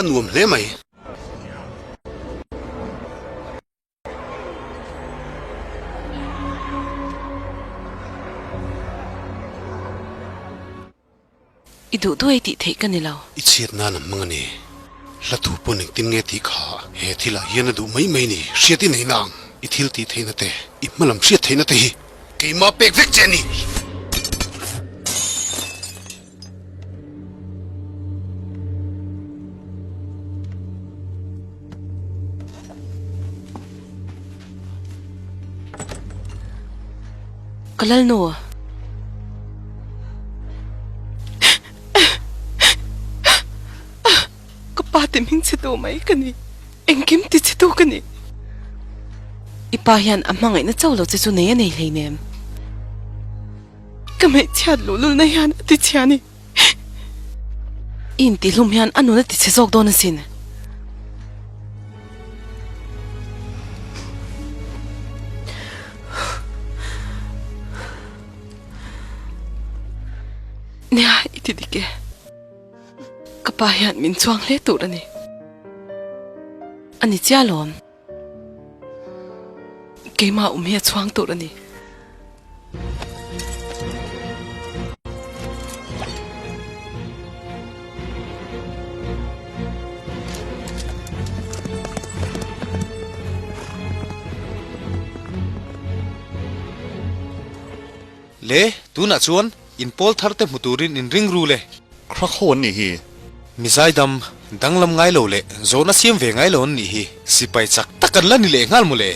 A nuam hle mai. I duh duh ei tih theih ka ni lo. I chhiat nan a hmang a ni. Hla thu pawn engtin nge tih kha he thilah hian a duh mai mai ni hriat i nei nang. I thil tih theihna te, i hmalam hriat theihna te hi keimah pek vek che a ni. Ka lalnu. Ka pa ti hming chhe tu mai ka ni. Engkim ti chhe tu ka ni. I pa hian a hmangaihna chauh lo che chu nei a nei hleinem. Ka hmeichhiat luhlulna hian a ti chhia a ni. I intihlum hian a nun a ti chhe zawk dawn asin. Nia, i ti dik e. Ka pa hian min chuang hle tur a ni. A ni chiah alawm. Keimah awm hi a chhuang tur a ni. Le, tunah chuan In pawl thar te hmu turin in ring ru le. Khrah ho an nih hi. Mi zaidam, danglam ngai lo leh zawhna siam ve ngai lo an nih hi. Sipai chak tak an la ni leh nghal mawle.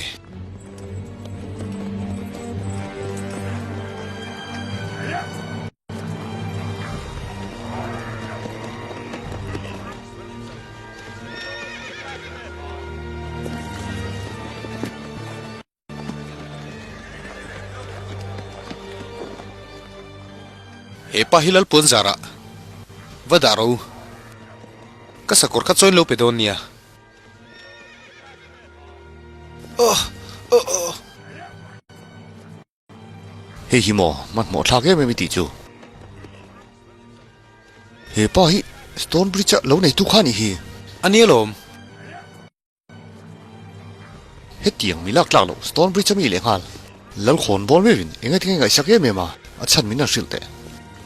He pa hi Lalpuan zarah va dah ro. Ka sakawr kha chawiin lo pe dawn nia. Hei hi maw hmanhmawh thlak em em i tih chu. He pa hi Stone Bridge a lo neitu kha a nih hi. A nia lawm. Hetiang mi lak tlak loh Stone Bridge a mi leh nghal. Lalkhawn bawl meuhin eng ati nge ngaihsak em em a, a chhan min han hrilh teh.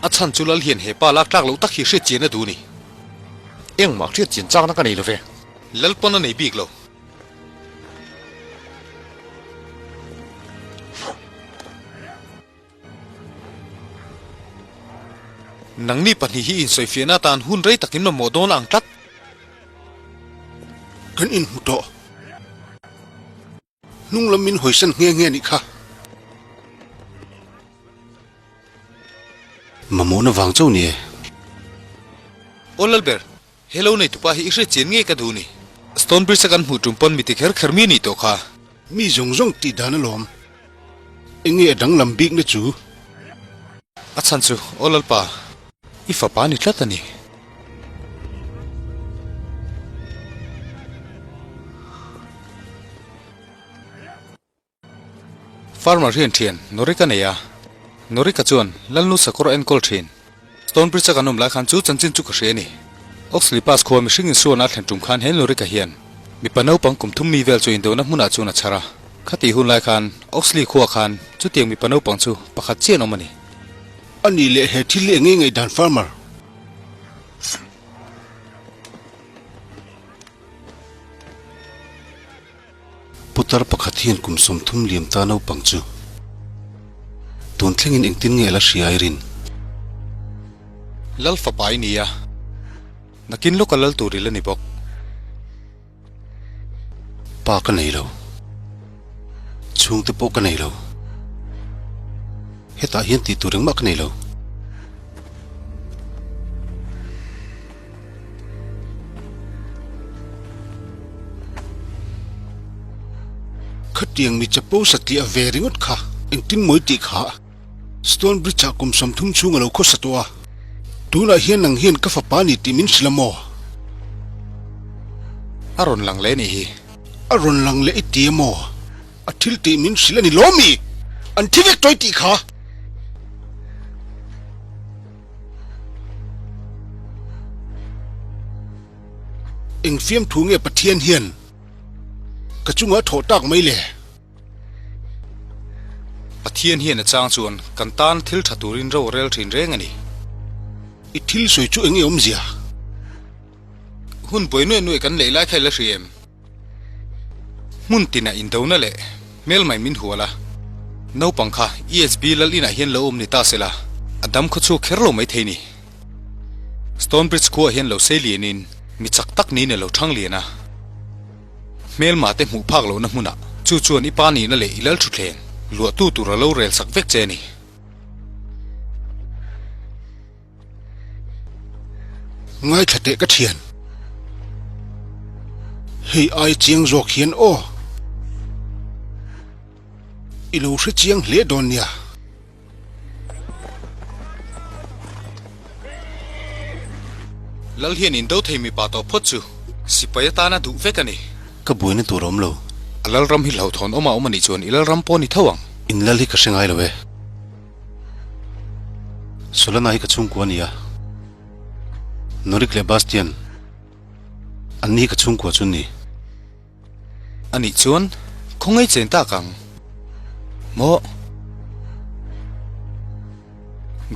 A chhan chu Lal hian he pa lak tlak loh tak hi hriat chian a duh ni. Engmah hriat chian chakna ka nei lo ve. Lal pawn a nei bik lo. Nangni pahnih hi insawifiahna atan hun rei takin mamawh dawn ang tlat. Kan inhmu tawh. Hnung lam min hawisan nghe nghe nih kha. Mamawhna vang chauh ni e. Aw Lalber, he lo neitupa hi i hriatchian ngei ka duh ni. Stone Bridge a kan hmuh tum pawn mi ti kher kher mi a nih tawh kha. Mi zawng zawng tih dan alawm. Enge a danglam bikna chu? A chhan chu, Aw Lalpa, i fapa ni tlat a ni. Farmer hian thian Norik a nei a, Norik-a chuan Lalnu sakawr a enkawl thin. Stone Bridge-a kan awm lai khan chu chanchin chu ka hria a ni. Oxley Pass khua mihring insualna a thlen tum khan he Norik-a hian mipa naupang kum thum mi vel chu indohna hmunah chuan a chhar a. Khatih hun lai khan Oxley khua khan chutiang mipa naupang chu pakhat chiah an awm a ni. A nih leh he thil hi eng nge ngaihdan Farmer? Putar pakhat hian kum 30 liam ta naupang chu tun thlengin engtin nge a la hria i rin? Lal fapa i ni a, nakin lawka lal tur i la ni bawk. Pa ka nei lo, chhungte pawh ka nei lo, hetah hian tih tur engmah ka nei lo. Khatiang mi chapo satliah ve ringawt kha engtin mawi tih kha Stone Bridge ah kum 30 chhung a lo khawsa tawh a, tunah hian nang hian ka fapa ni tih min hrilh a maw? A rawn lang leh nih hi. A rawn lang leh i ti a maw? A thil tih min hrilh a ni lawm mi? An thi vek tawh i tih kha. Eng fiamthu nge Pathian hian ka chungah thawh tak mai le? Pathian hian a chang chuan kan tan thil tha turin ro a rel thin reng a ni. I thil sawi chu eng nge awmzia? Hun buai nuaih nuaih kan lei lai kha i la hria em? Hmun tinah indona leh hmelmai min hual a, naupang kha ESB lal inah hian lo awm ni ta sela, a dam khaw chhuak kher lo mai thei ni. Stonebridge khuaah hian lo sei lianin mi chak tak niin a lo thang lian a. Hmelma te hmuh phak lohna hmunah chu chuan i pa nihna leh i lal thutthleng luahtu tur a lo rel sak vek che a ni. Ngaithla teh ka thian. Hei ai chiang zawk hian aw. I lo hre chiang hle dawn nia. Lal hian indo thei mipa tawh phawt chu sipai atana duh vek a ni. Ka buaina tur a awm lo. A lalram hi hlauhthawn awm a awm a nih chuan i lalram pawh a ni tho ang. In lal hi ka hre ngai lo e. Solana hi ka chhungkua a ni a, Norik leh Bastian an ni hi ka chhungkua chu an ni. A nih chuan khawngaih chen tak ang maw?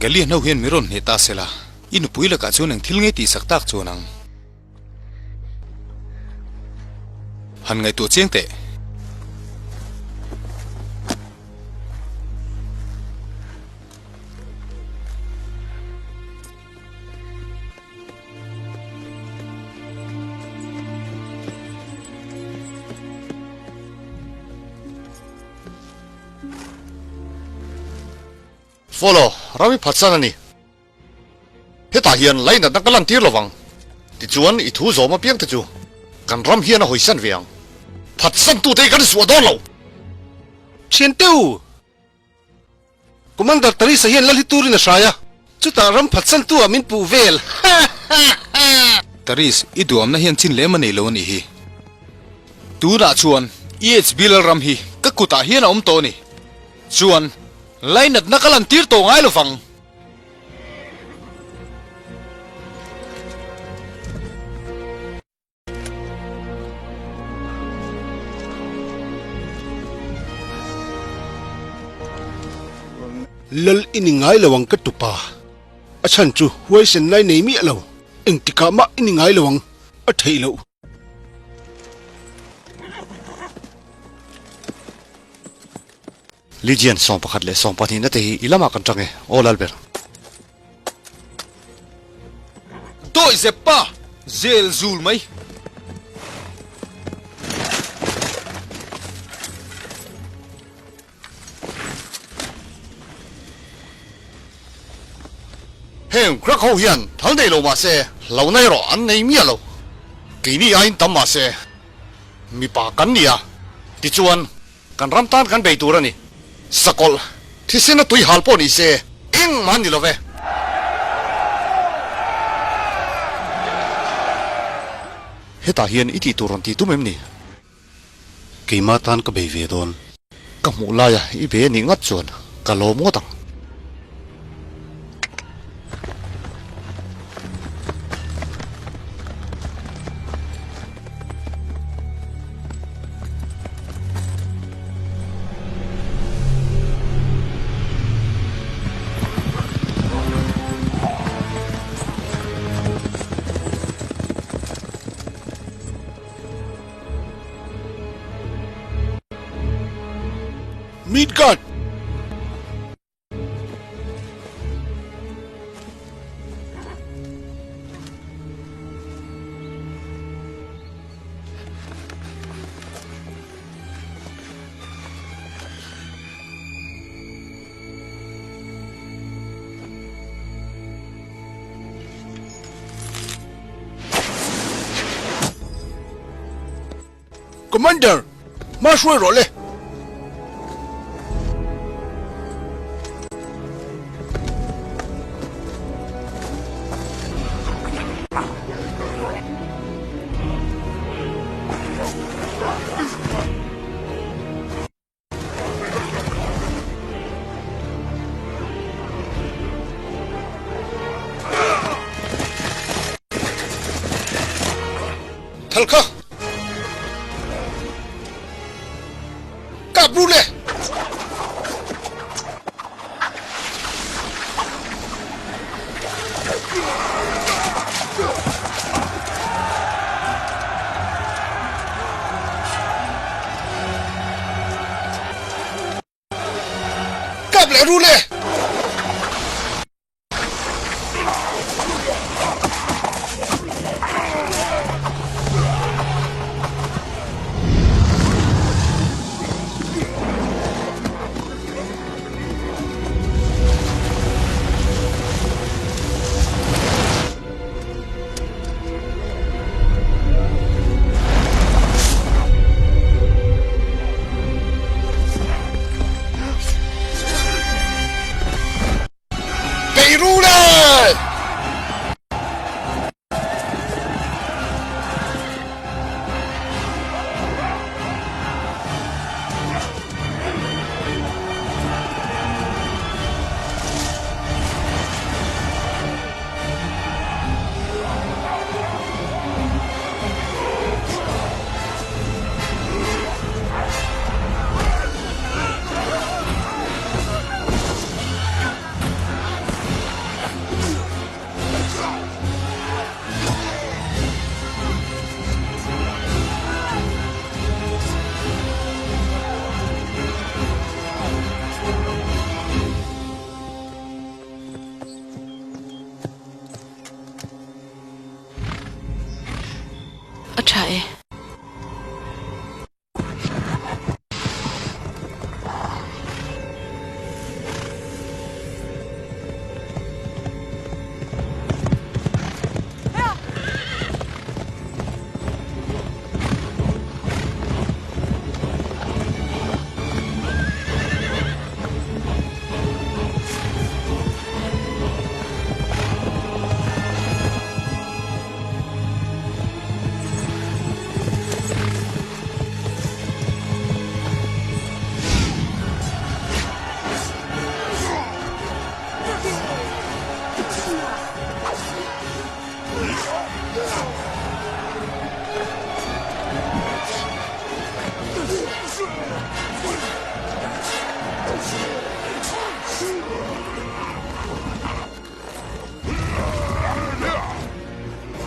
Galian ho hian mi rawn hneh ta sela, i nupui lakah chuan eng thil ngei tihsak tak chuan ang? Han ngaihtuah chiang teh. Follow, Rami phatsan a ni. Hetah hian lainatna ka lantir lo vang. Tichuan, i thu zawm apiang te chu kan ram hian a hawisan ve ang. Phatsantute hi kan suah dawn lo! Thiante u! Commander Tarisa hian lal hi turin a hrai a, chutah ram phatsantu ah min puh vel. Ha ha ha! Taris, i duamna hian chin lem a nei lo a nih hi. Tunah chuan EHB Lalram hi ka kutah hian a awm tawh a ni. Chuan, lainatna ka lantir tawh ngai lo vang. Lal i ni ngai lo ang ka tupa. A chhan chu huaisen lai nei miah lo, engtikah mah i ni ngai lo ang, a theih loh. Legion 11 leh 12 na te hi i lamah kan tang e, aw Lalber. Dawi zep pa! Zel zul mai. Heng crack ho hian thal nei lo mah se, hlauhna erawh an nei miah lo. Keini aiin tam mah se, mipa kan ni a, tichuan Kan ram tan kan bei tur a ni. Sakawlh, thisen a tui hal pawh ni se, engmah an ni lo ve. Hetah hian i tih tur rawn ti tum em ni? Keimah tan ka bei ve dawn. Ka hmuh laia i bei a nih ngat chuan ka lawm ngawt ang. Midgard! Commander, hma hruai rawh le. Thal kha! Kap ru le! leh ru le! Bei ru le! A tha e.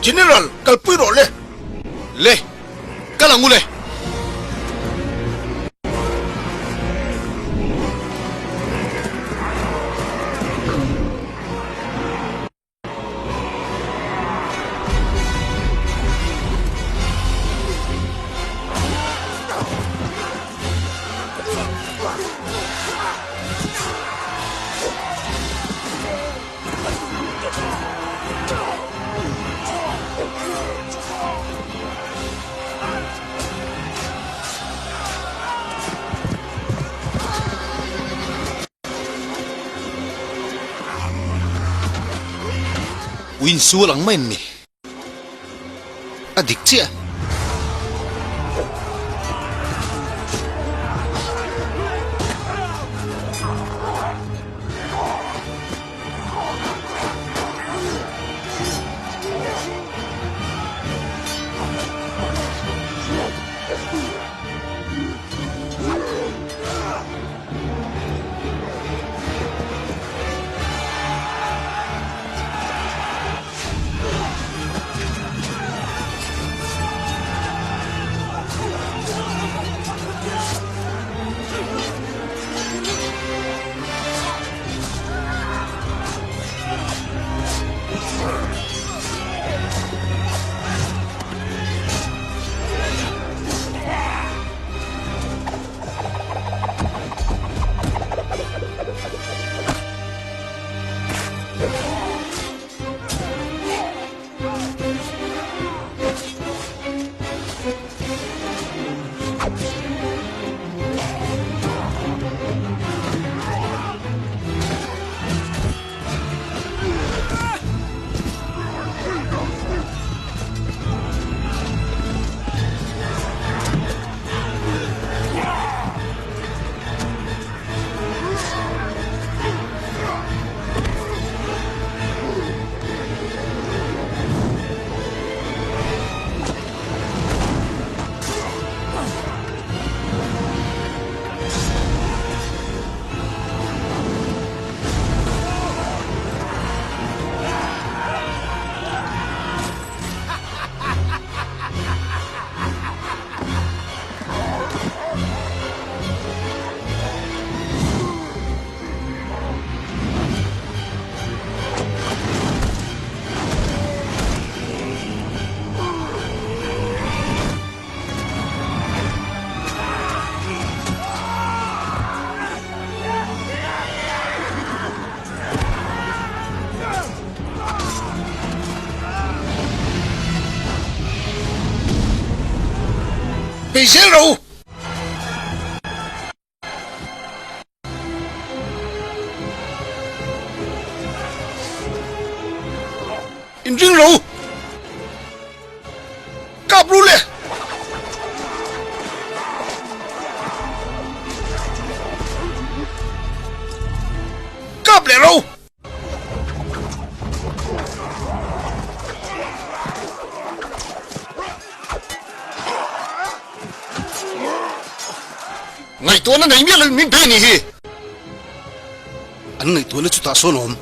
General, kalpui rawh le. Le, kal ang u le. Ui insual ang mai an ni. A dik chiah. Bei zel rawh u! Inring rawh u! Kap ru le! Kap leh rawh u! Ngaihtuahna nei miah lovin min bei a nih hi. An ngaihtuahna chutah sawn awm.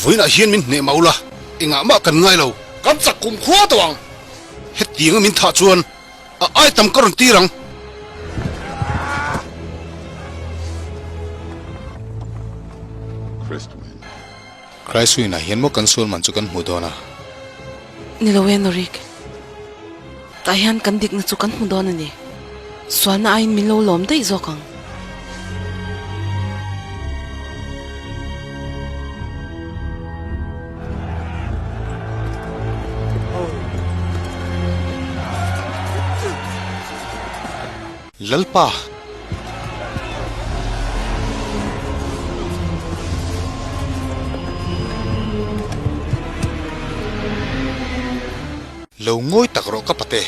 Vawiinah hian min hneh mah ula, engah mah kan ngai lo. Kan chak kum khua tawh ang. Hetianga min thah chuan a ai tam ka rawn tir ang. Christwin-ah hian maw kan sual man chu kan hmu dawn a? Ni lo e Norik. Tah hian kan dikna chu kan hmu dawn a ni. Sualna aiin min lo lawm daih zawk ang. Lalpa! Lo ngawi tak rawh ka pate.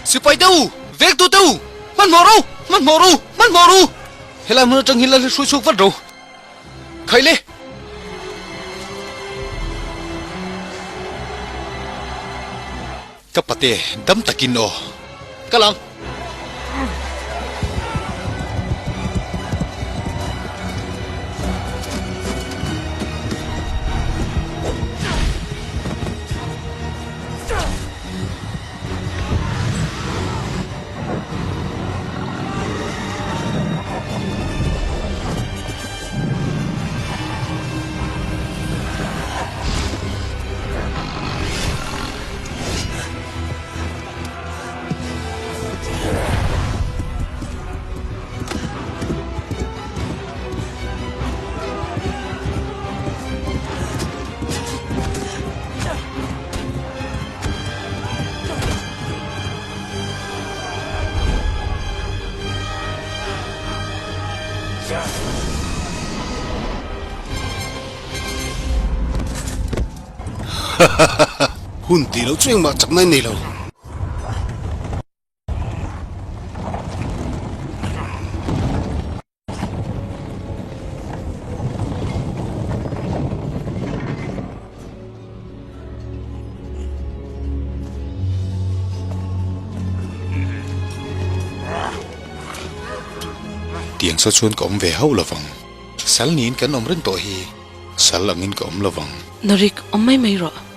Sipai te u! Vektu te u! Hmanhmawh ro! Hmanhmawh ro! Hmanhmawh ro! Helai hmun atang hian lal hi hruai chhuak vat ro. Khai le! Ka pate dam takin aw. Kal ang. Hun tih loh chu engmah chakna i nei lo. Tiang saw chuan ka awm ve hauh lovang. Sal niin kan awm reng tawh hi. Sal angin ka awm lovang. Norik, awm mai mai rawh.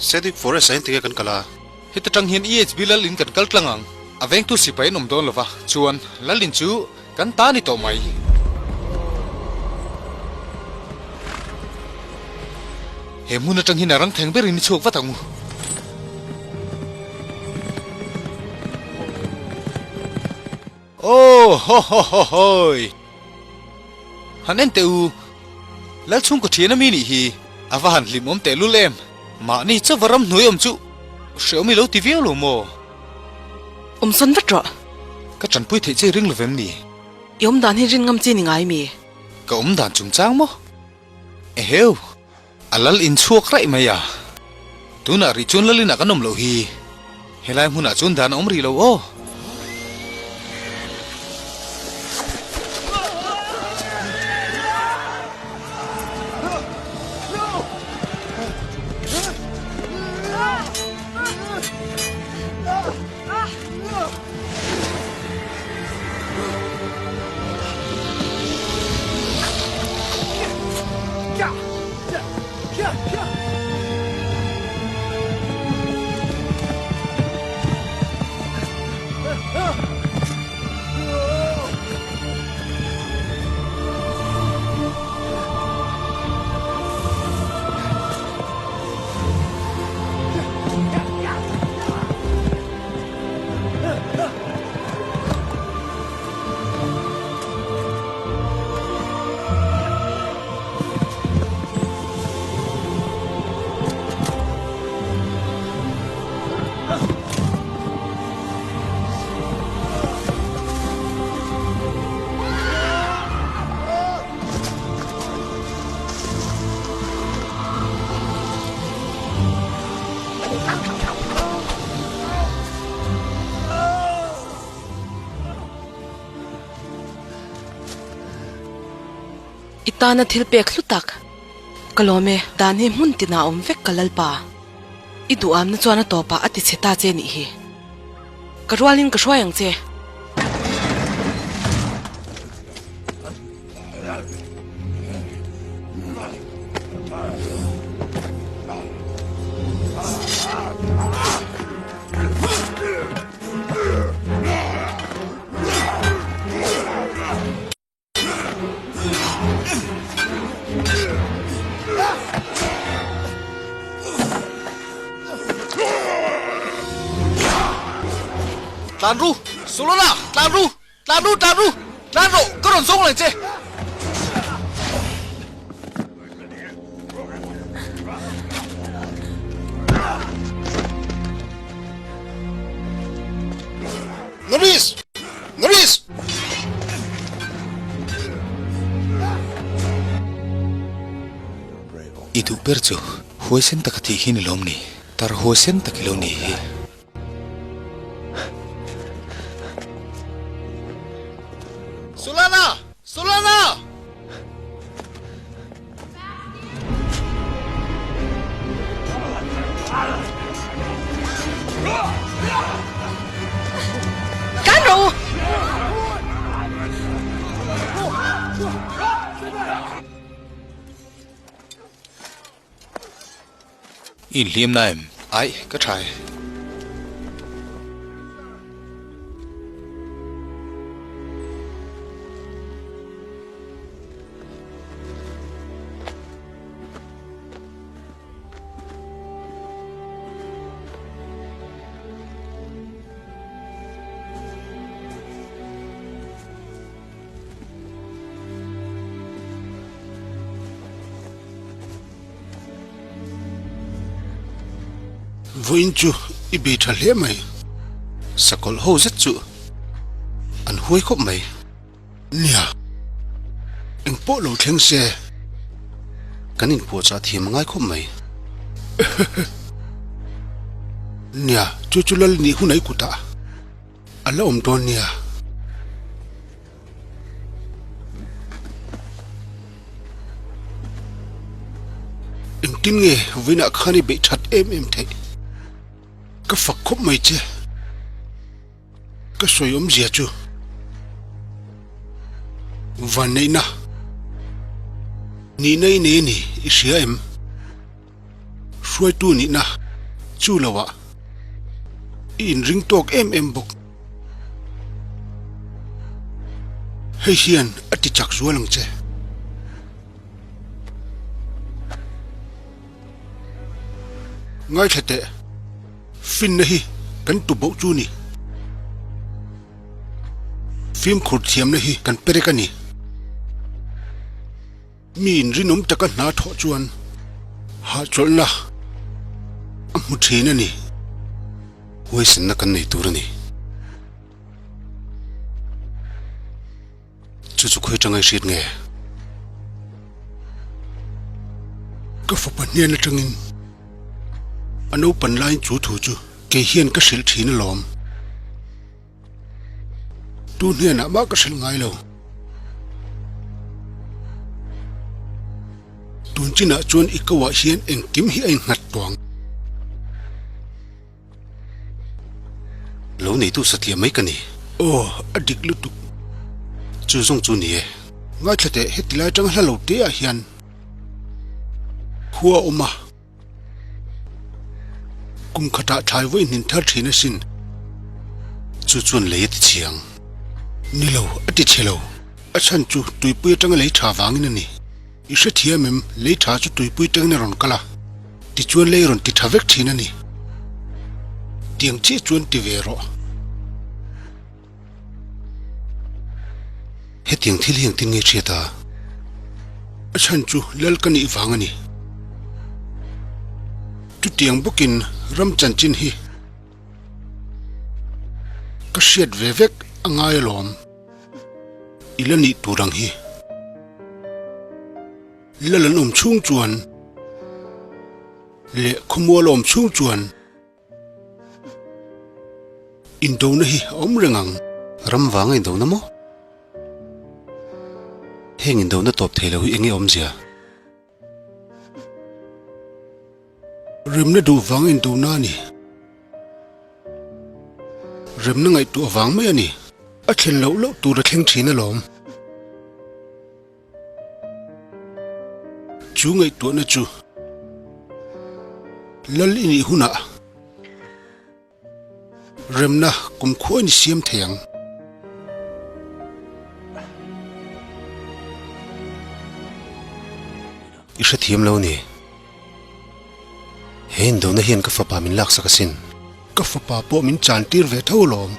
Sedwick Forest ah hian tinge kan kal a? Heta tang hian EHB lal in kan kal tlang ang. A vengtu sipai an awm dawn lova, chuan lal in chu kan ta ni tawh mai. He hmun atang hian a rang theng berin i chhuak vat ang u. Aw ho ho ho hoi! Han en teh u, Lalchhungkaw thian a mi nih hi a va han hlimawm teh lul em! Mahni chauva ramhnuai awm chu hreawm i lo ti viau lo maw? Awm sawn vat rawh. Ka tanpui theih che i ring lovem ni? I awm dan hi rin ngam chi ni ngai mi? Ka awm dan chungchang maw? Eheu! A lal in chhuak raih mai a, tunah rih chuan lal inah kan awm loh hi, helai hmunah chuan dan a awm rih lo aw. I tana thil pek hlu tak. Ka lawm e, dan hi hmun tinah awm vek ka Lalpa. I duhamna chuan a tawpah a ti chhe ta che nih hi. Ka rualin ka hruai ang che. Tlan ru! Solona! Tlan ru! Tlan ru! Tlan ru! Tlan rawh! Ka rawn zawng leng che! Norris! Norris! I duh ber chu huaisen taka tih hi ni lawm ni? Tar huaisen tak i lo ni hi. Solana! Solana! Kan rawh u! I inhliam na em? Aih, ka tha e. Vawiin chu i bei tha hle mai. Sakawlh ho zet chu an huai khawp mai. Nia, eng pawh lo thleng se. Kan inpuahchah thiam a ngai khawp mai. Nia, chu chu lal nih hunai kutah a la awm dawn nia. Engtin nge vawiinah khan i beih that em em theih? Ka fak khawp mai che. Ka sawi awmzia chu vanneihna nihna i nei a ni i hria em? Hruaitu nihna chu loah i inring tawk em em bawk. Hei hian a ti chak zual ang che. Ngaithla teh, finna hi kan tu boh chu ni. Fimkhur thiamna hi kan perek a ni. Mi inrinawm taka hna thawh chuan hahchawlhna a hmu thin a ni. Huaisenna kan nei tur a ni. Chu chu khawi tanga i hriat nge? Ka fapa hnen atangin a naupan laiin chu thu chu kei hian ka hrilh thin alawm. Tu hnenah mah ka hrilh ngai lo. Tun chinah chuan i ko ah hian engkim hi a innghat tuang. Lo neitu satliah mai ka ni. Aw, a dik lutuk. Chu zawng chu ni e. Ngaithla teh, heti lai atanga hla lo te ah hian khua a awm a. Kum khatah thlai vawi hnin thar thin asin. Chu chuan lei a ti chhiang. Ni lo, a ti chhe lo. A chhan chu tuipui atanga lei tha vangin a ni. I hrethiam em, lei tha chu tuipui tangin a rawn kal a, tichuan lei rawn ti tha vek thin a ni. Tiang chiah chuan ti ve rawh. Hetiang thil hi engtin nge hriat a? A chhan chu lal ka nih vang a ni. Chutiang bawkin ram chanchin hi ka hriat ve vek a ngai alawm. I la nih tur ang hi. Lal an awm chhung chuan leh khawmual a awm chhung chuan Indona hi a awm reng ang. Ram vanga indona maw? Heng indona tawp thei lo hi enge awmzia? Remna duh vanga indona a ni. Remna ngaihtuah vang mai a ni. A thlen loh loh tur a thleng thin alawm. Chu ngaihtuahna chu Lal i nih hunah remna kumkhuain i siam thei ang. I hrethiam lo ni. He indona hian ka fapa min laksak asin. Ka fapa pawh min chantir ve tho alawm.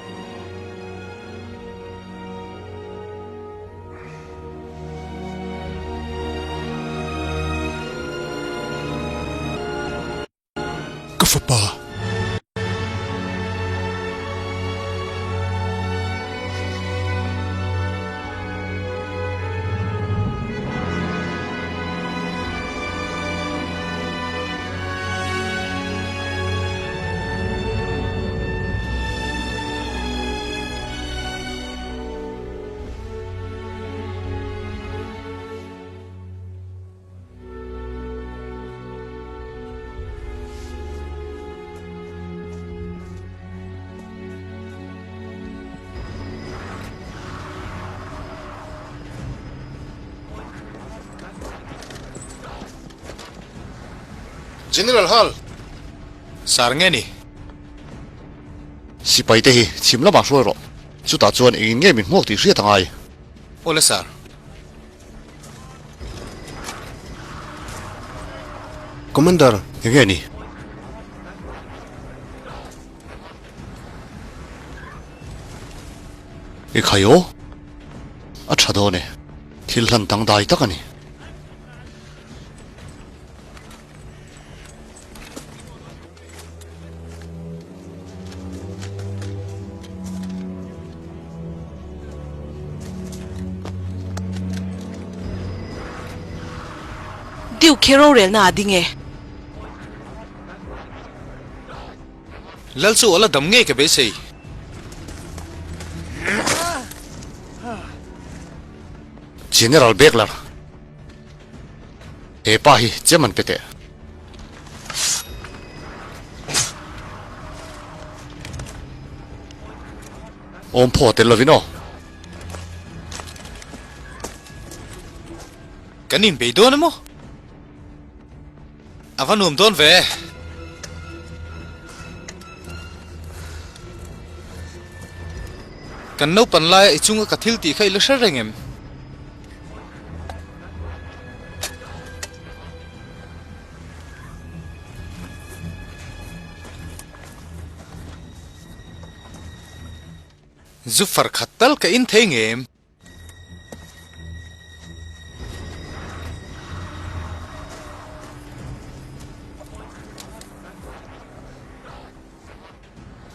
Ka fapa. General Hall! Sar nge ni? Sipai te hi chhim lamah hruai rawh. Chutah chuan engin nge min hmuak tih hriat a ngai. Awle sir. Commander. Enge ni? I khai aw. A tha dawn e. Thil hlan dangdai tak a ni. Duke hi rorelna a ding e. Lal chu a la dam ngei ka beisei. General Beglar, he pa hi chem an pe teh. Awm phaw tel lovin aw. Kan inbei dawn emaw? A va nuam dawn ve. Kan naupan laia i chunga ka thil tih kha i la hre reng em? Zu far khat tal ka in thei ngem?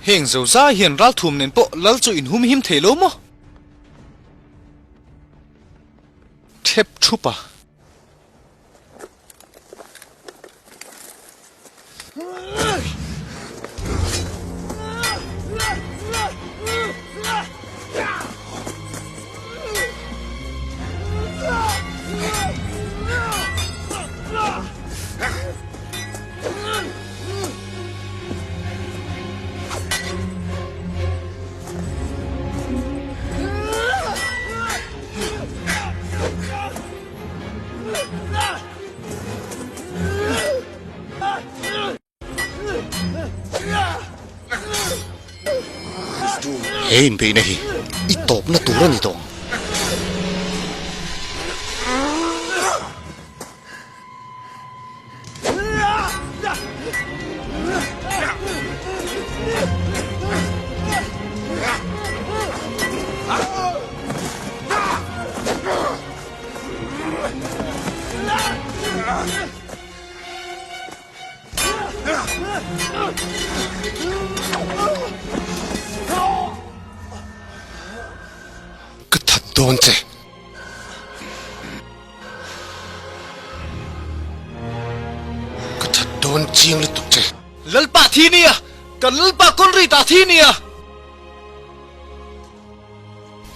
Heng zo zai hian ralthum nen pawh lal chu in hum him thei lo maw? Thep thup a. He inbeihna hi i tawpna tur a ni tawh ang. Ka that dawn che. Ka that dawn chiang lutuk che. Lalpa thi nia! Kan Lalpa kawn ri ta thi nia!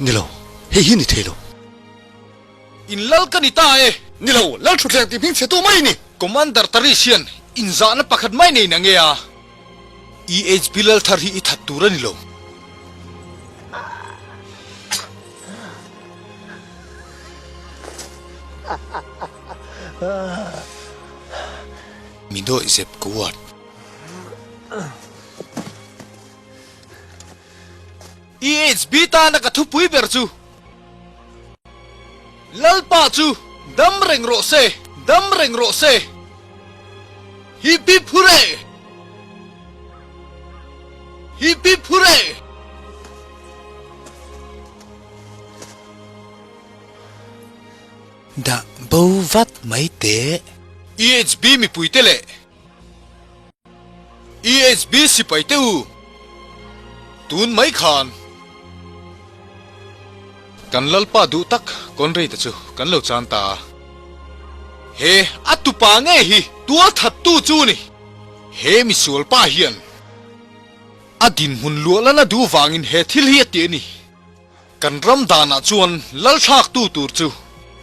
Ni lo, hei hi ni thei lo. In lal ka ni ta e. Ni lo, lal thutthleng tih hming chhe tu mai ni. Commander Tarish hian inzahna pakhat mai nei na nge a? EHB lal thar hi i that tur a ni lo. Mi dawih zep ka uat. EHB tana ka thupui ber chu Lalpa chu dam reng rawh se, dam reng rawh se. Hip hip hurray! Hip hip hurray! Dah bo vat mai teh. EHB mipuite leh EHB sipai te u, tun mai khan kan Lalpa duh tak Conrad-a chu kan lo chan ta a. He a tupa nge hi tualthattu chu ni? He misualpa hian a dinhmun luahlana duh vangin he thil hi a ti a ni. Kan ram danah chuan lal thlaktu tur chu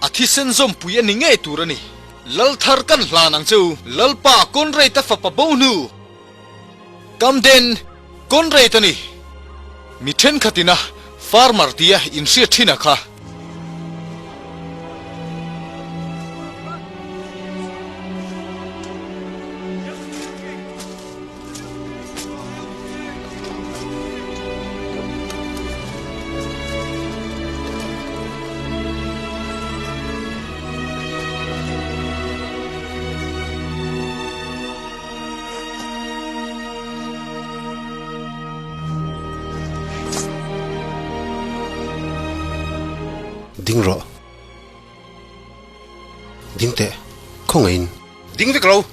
a thisen zawmpui a ni ngei tur a ni. Lal thar kan hlan ang che u, Lalpa Conrad-a fapa bo hnu Camden Conrad a ni. Mi thenkhatin a farmer tia inhriat thin a kha. Ding rawh. Ding teh, khawngaihin. Ding vek lo.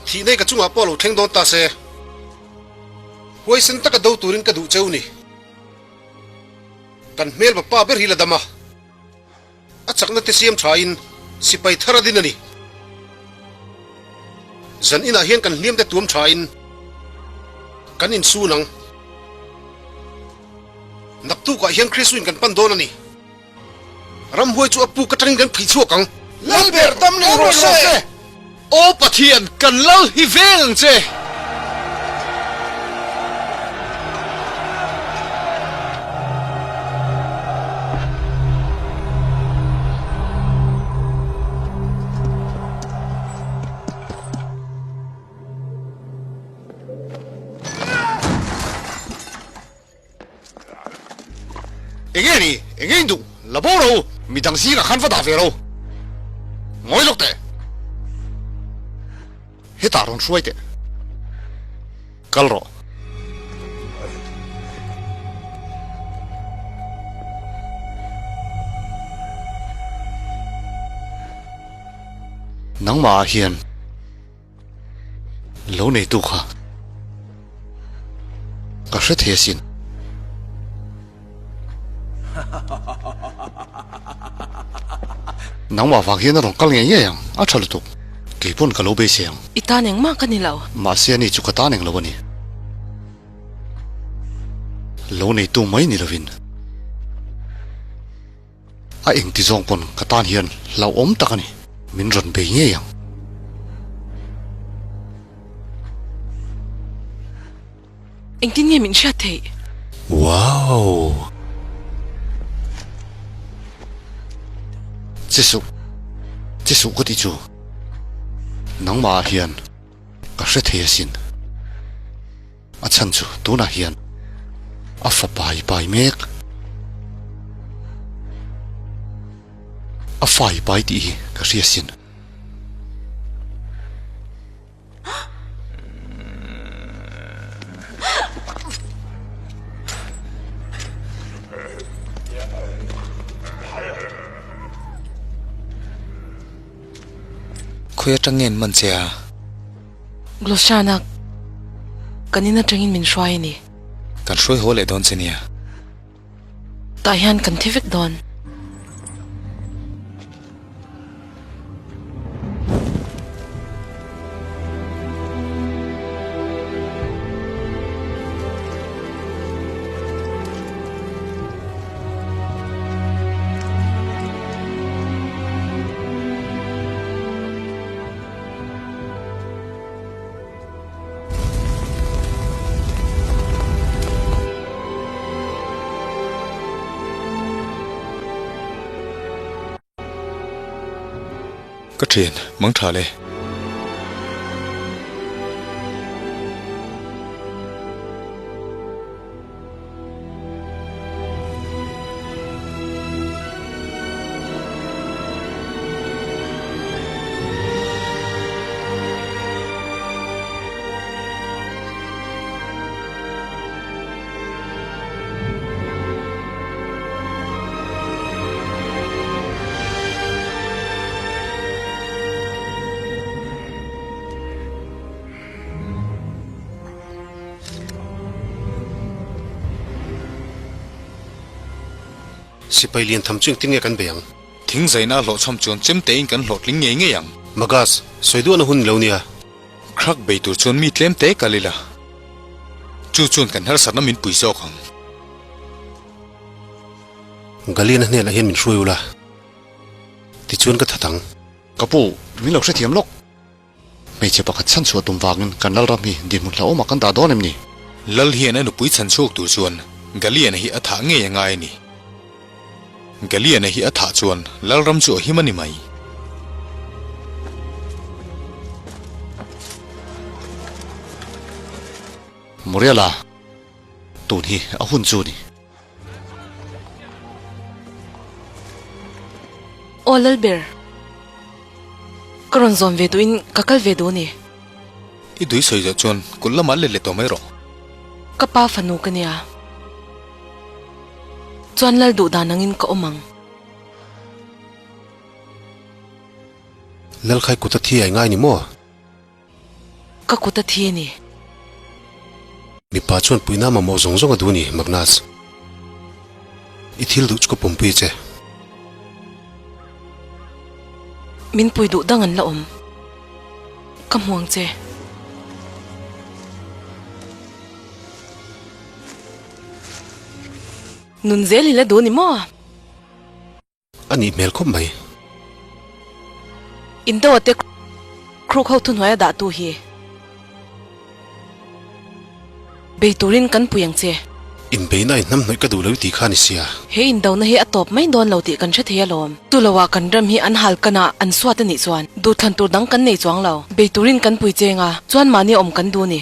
Thih nei ka chungah pawh lo thleng dawn ta se. Huaisen taka do turin ka duh cheu ni. Kan hmelma pa ber hi la dam a, a chakna te siam thain sipai thar a din a ni. Zan inah hian kan hliam te tuam thain kan insun ang. Naktukah hian Kristuin kan pan dawn a ni. Ramhuai chu a puk atangin kan phei chhuak ang. Lalber dam reng rawh se! Aw Pathian, kan lal hi veng ang che! Enge ni? Enge in duh? La bo ro! Midang zingah khan va dah ve ro! Ngawi lawk teh! Hetah rawn hruai teh! Kal rawh! Nangmah ah hian. Lo neitu kha ka hre thei asin. Nangmah vang hian a rawn kal ngei ngei ang, a tha lutuk. Kei pawn ka lo beisei ang. I tan engmah ka ni lo. Mahse ani chu ka tan eng lo a ni. Lo neitu mai ni lovin. A engti zawng pawn ka tan hian hlauhawm tak a ni. Min rawn bei ngei ang. Engtin nge min hriat theih? Wow! Che suh, che suh ka tih chu nangmah ah hian ka hre thei asin. A chhan chu tunah hian a fapa i pai mek. A fa i pai tih hi ka hria sin. Khawi atang nge an man che a? Gloshana, kan in atangin min hruai a ni. Kan hruai haw leh dawn che nia. Tah hian kan thi vek dawn. Ka thian, mang tha le. Sipai lian tham chu engtin nge kan bei ang? Thing zaina a hlawhchham chuan chem tein kan hlawhtling ngei ngei ang. Magas, sawi duahna hun ni lo nia. Khrак bei tur chuan mi tlem te kal ila. Chu chuan kan harsatna min pui zawk ang. Galiana hnenah hian min hruai ula, tichuan ka that ang. Ka pu, min lo hrethiam lawk. Hmeichhe pakhat chhan chhuah tum vangin kan Lalram hi dinhmun hlauhawmah kan dah dawn em ni? Lal hian a nupui chhan chhuak tur chuan Galiana hi a thah ngei a ngai a ni. Galiana hi a thah chuan Lalram chu a him a ni mai. Muriela, tun hi a hun chu a ni. Aw Lalber, ka rawn zawn ve duhin ka kal ve duh a ni. I dui sawi zawh chuan kut lamah let leh tawh mai rawh. Ka pa fanu ka nia. Chuan Lal duh dan angin ka awm ang. Lalkhai kut a thi ai ngai ni maw? Ka kut a thi a ni. Mipa chuan puina mamawh zawng zawng a duh a ni, Magnus. I thil duh chu ka pawmpui che. Min pui duh dang an la awm. Ka hmu ang che. Nun zel i la duh ni maw? A nih hmel khawp mai. Indo te Kruk ho thuhnuaia dahtu hi bei turin kan pui ang che. Inbeina in hnamhnawih ka duh lo i tih kha a ni sia. He indona hi a tawp mai dawn lo tih kan hre thei alawm. Chu loah kan ram hi an hal kana an suat a nih chuan duhthlan tur dang kan nei chuang lo. Bei turin kan pui cheng a, chuan mahni awm kan duh ni.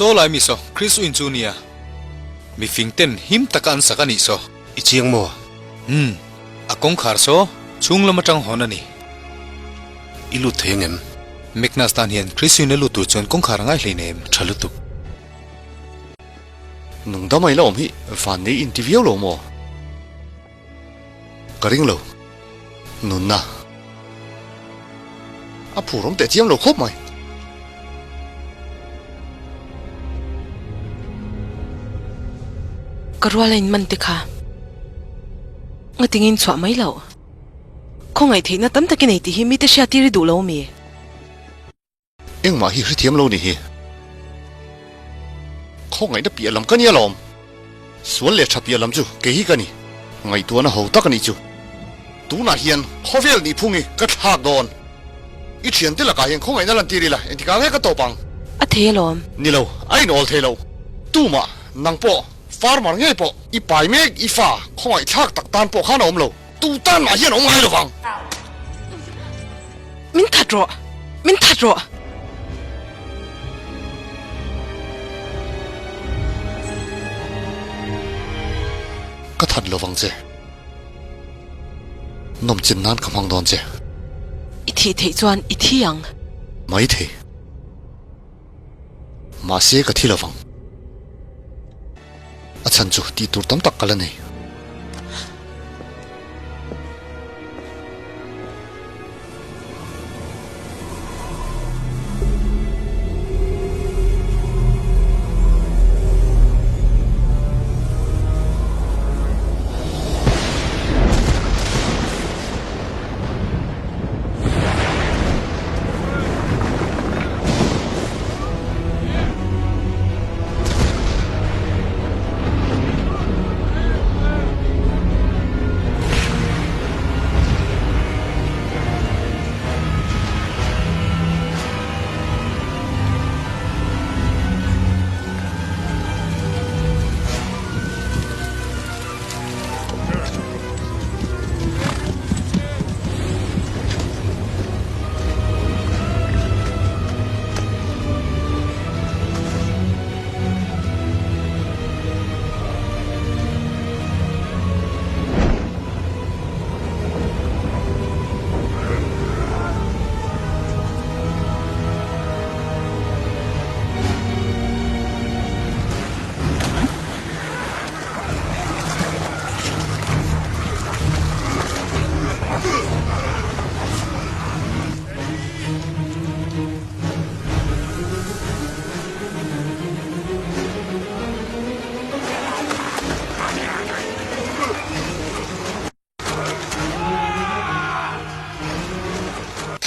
Saw lai mi saw Chris Win chu nia. Mi fing ten him taka an sak a nih saw. I chiang maw? Umm, a kawngkhar saw chhung lam atang hawn a ni. I lut thei angem? Magnus tan hian Chris Win a lut tur chuan kawngkhar a ngai hleinem. Tha lutuk. Nungdam a ila awm hi van nei inti viau lo maw? Ka ring lo. Nunna. A phur awm teh chiam lo khawp mai. Ka rual a in man te kha ngatingin chhuah mai loh. Khawngaih theihna tam tak i nei tih hi mite hriattir i duh lo mi? Engmah hi hrethiam lo ni hi. Khawngaihna piah lam ka ni alawm. Sual leh tha piah lam chu kei hi ka ni. Ngaihtuahna ho tak a nih chu. Tunah hian khawvel nih phung hi ka thlak dawn. I thiante lakah hian khawngaihna lantir ila engtikah nge ka tawp ang? A thei alawm. Ni lo, a inawl thei lo. Tumah, nang pawh, farmer ngei pawh, i pai mek, i fa, khawngaih thlak tak tan pawh khan a awm lo. Tu tan mah hian awm ngai lovang. Min that rawh! Min that rawh! Ka that lovang che. Nawmchin nan ka hmang dawn che. I thih theih chuan i thi ang. Mai thei. Mahse ka thi lovang. A chhan chu tih tur tam tak ka la nei.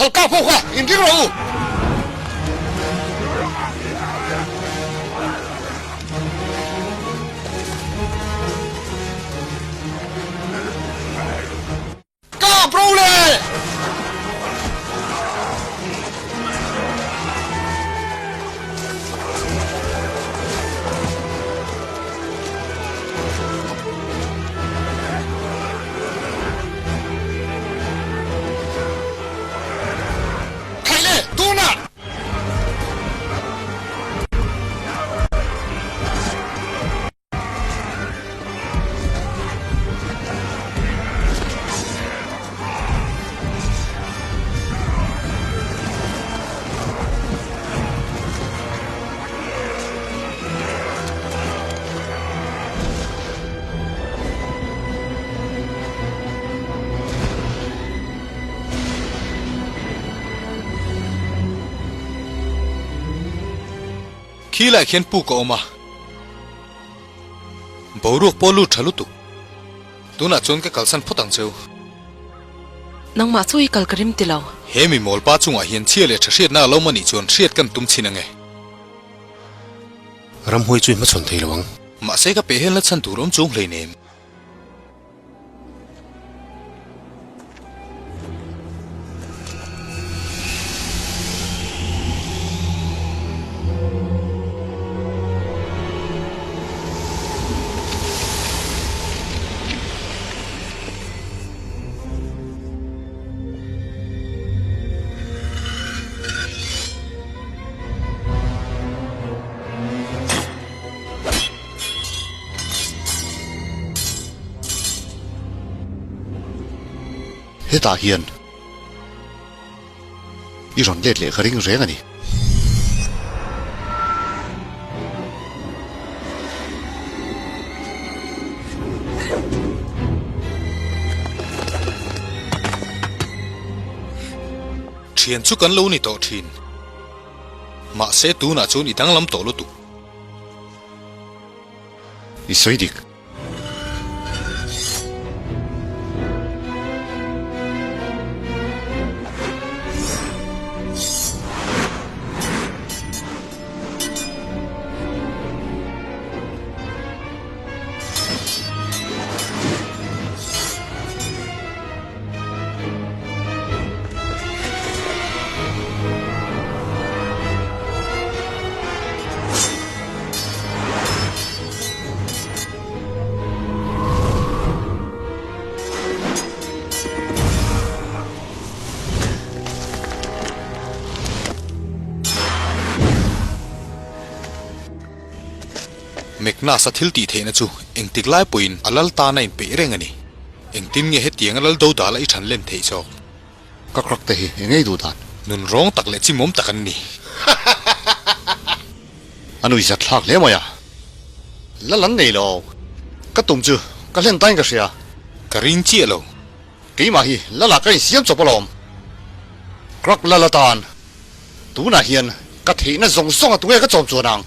Thalkap ho kha inring rawh u! Kap ro le! Khai le! Tur Khi lai khian puk a awm a. Boruak pawh lut tha lutuk. Tunah chuan ka kalsan phawt ang cheu. Nangmah chu i kal ka rim ti lo. He mi mawlpa chungah hian chhia leh tha hriatna a lo awm anih chuan hriat kan tum chhin ange. Ramhuai chu i hmachhawn thei lo ang. Mahse ka peh hian la chhan tur awm chuang hleinem. Hetah hian i rawn let leh ka ring reng a ni. Thian chu kan lo ni tawh thin. Mahse tunah chuan i danglam tawh lutuk. I sawi dik. Meknas-a thil tih theihna chu engtik lai pawhin a lal tan a inpeih reng a ni. Engtin nge hetianga lal do dala i than len theih zawk? Ka krak te hi eng ngei duh dan? Nun rawng tak leh chimawm tak an ni. A nui zat thlak hle mai a. Lal an nei lo. Ka tum chu ka hlen tain ka hria. Ka ring chiah lo. Keimah hi Lala ka insiam chawp alawm. Krak Lal atan tunah hian ka theihna zawng zawng a tunge ka chawm chuan ang.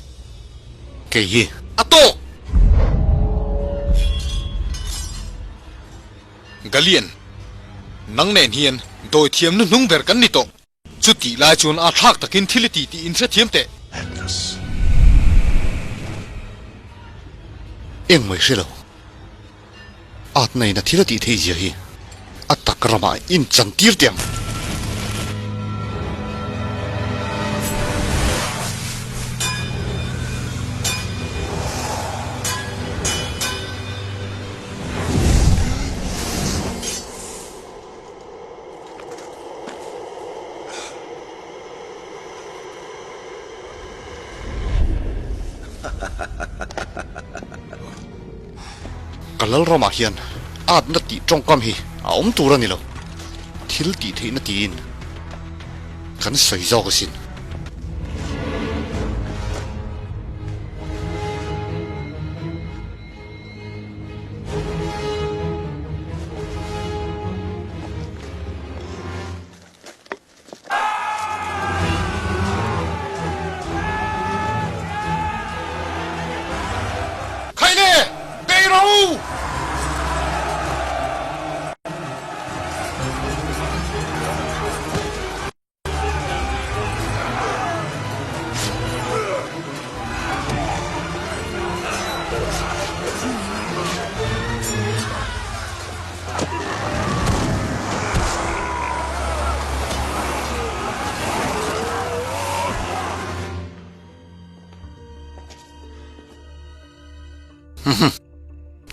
Kei hi a tawk! Galian, nang nen hian dawi thiam nu hnung ber kan ni tawh. Chutih lai chuan a thlak takin thil i ti tih inhrethiam teh. Engmah i hre lo. Atna in a thil a tih theih zia hi a tak ramah inchan tir teh ang. Ka Lalramah hian atna tih tawngkam hi a awm tur a ni lo. Thil tih theihna tiin kan sawi zawk asin. Khaile! Bei rawh u!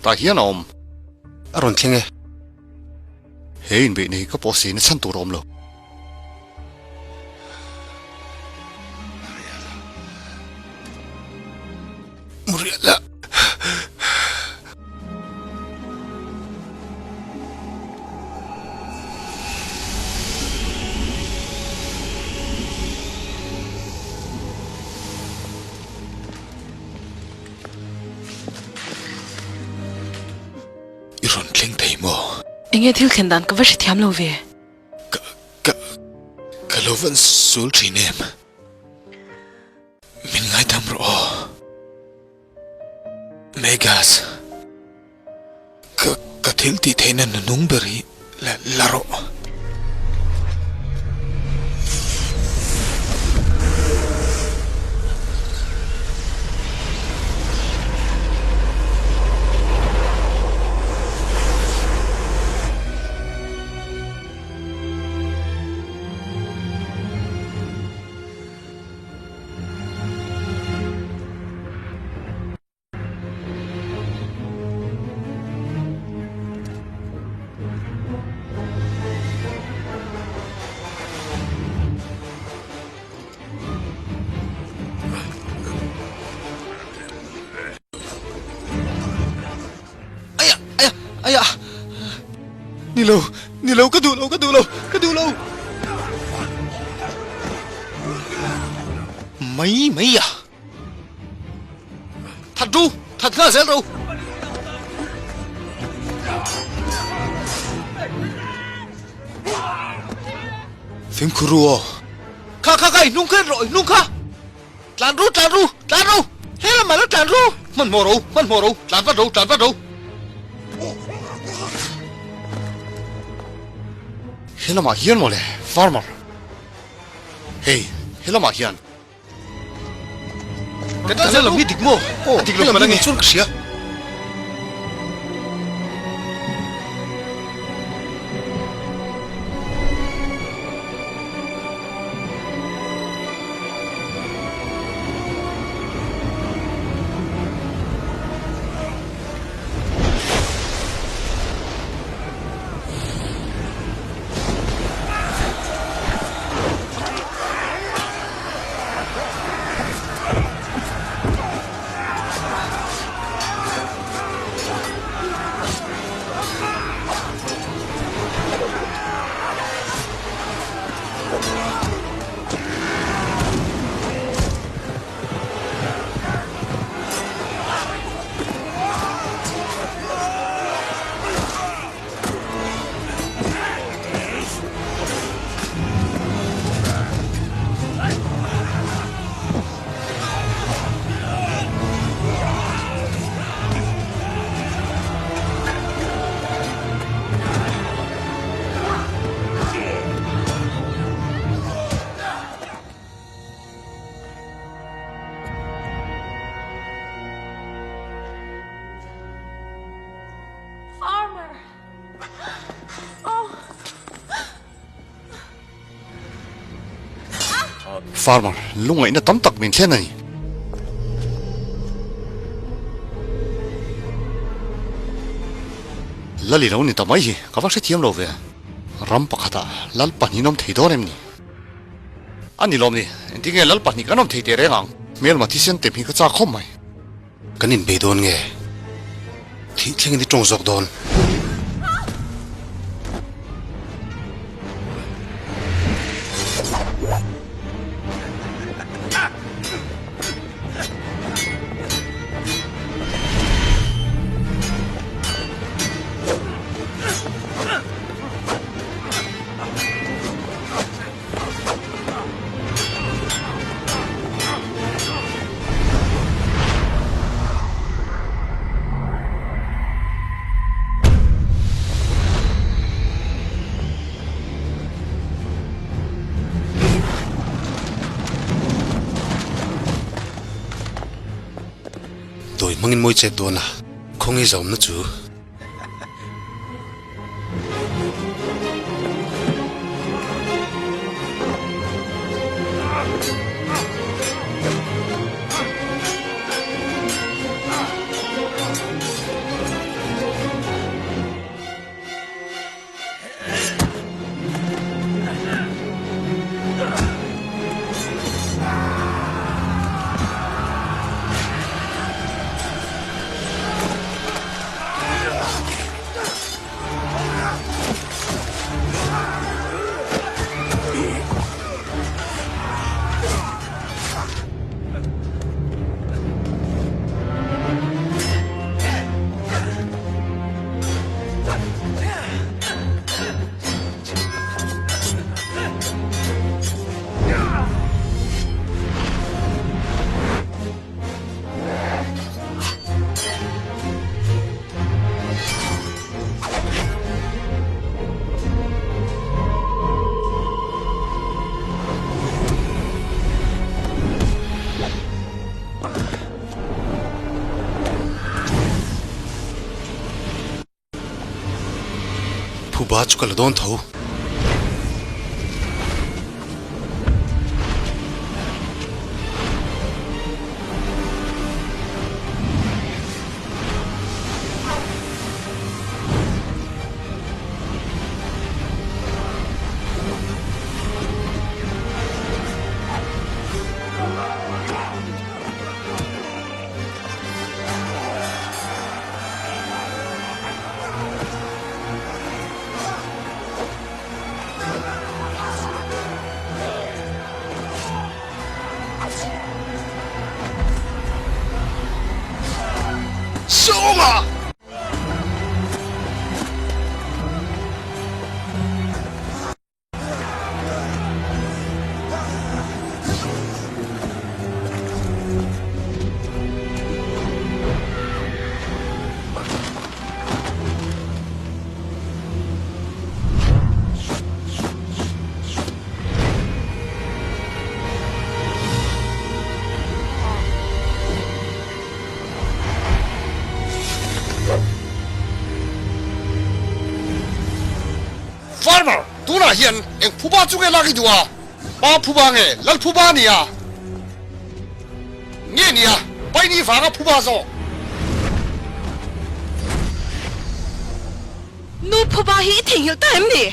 Tah hian a awm. A rawn thleng e. He inbeihna hi ka pawh seina chhan tur a awm lo. Muriala. I rawn thleng thei maw? Enge thil thlen dan ka va hrethiam lo ve. Ka, ka, ka lo van sul thin em? Min Min ngaidam rawh aw. Megas, ka ka thil tih theihna nunung ber hi la la rawh. Aya aya aya Nilo nilo ka duh lo ka duh lo ka duh lo Mai mai a That ru that nghal zel ro. Fimkhur ru aw. Kha kha kha i hnung kha en rawh i hnung kha. Tlan ru tlan ru tlan ru he lamah lo tlan ru. Hmanhmawh ro hmanhmawh ro tlan vat ro tlan vat ro. He lamah hian mawle farmer. Hei he lamah hian. Kan tan lam hi dik maw? A dik lo hman ange. Chuan ka hria. Farmer, lungaihna tam tak min thlen a ni. Lal i lo ni ta mai hi, ka va hrethiam lo ve. Ram pakhatah lal pahnih an awm thei dawn em ni? A ni lawm ni, engtin nge lal pahnih kan awm thei teh reng ang? Hmelma thisen tem hi ka chak khawp mai. Kan inbei dawn nge? Thih thlengin i tawng zawk dawn. Dawi hmangin mawi chet dawn a, khawnge zaumna chu. Phuba chu ka la dawn tho. Sawnga! Farmer, tunah hian eng phuba chu nge lak i duh a? Pa phuba nge Lal phuba a nia? Nge nia, Paini vanga phuba zawk? Nu phuba hi i theihnghilh ta em ni?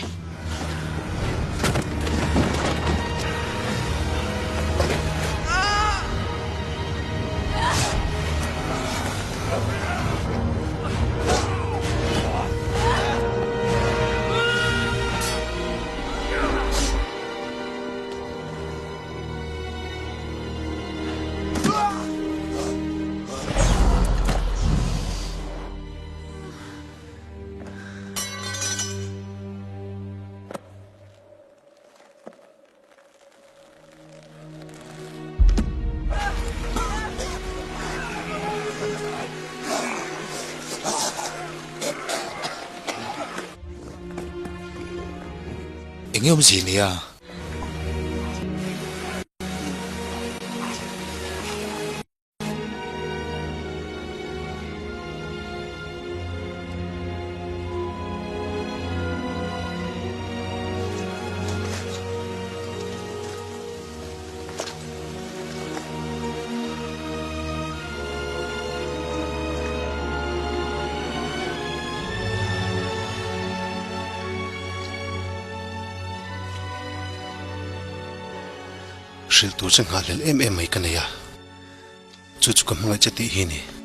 Enge awmzia nia? Hrilh tur che nghahhlelh em em mai ka nei a, chu chu ka hmangaih che tih hi ni.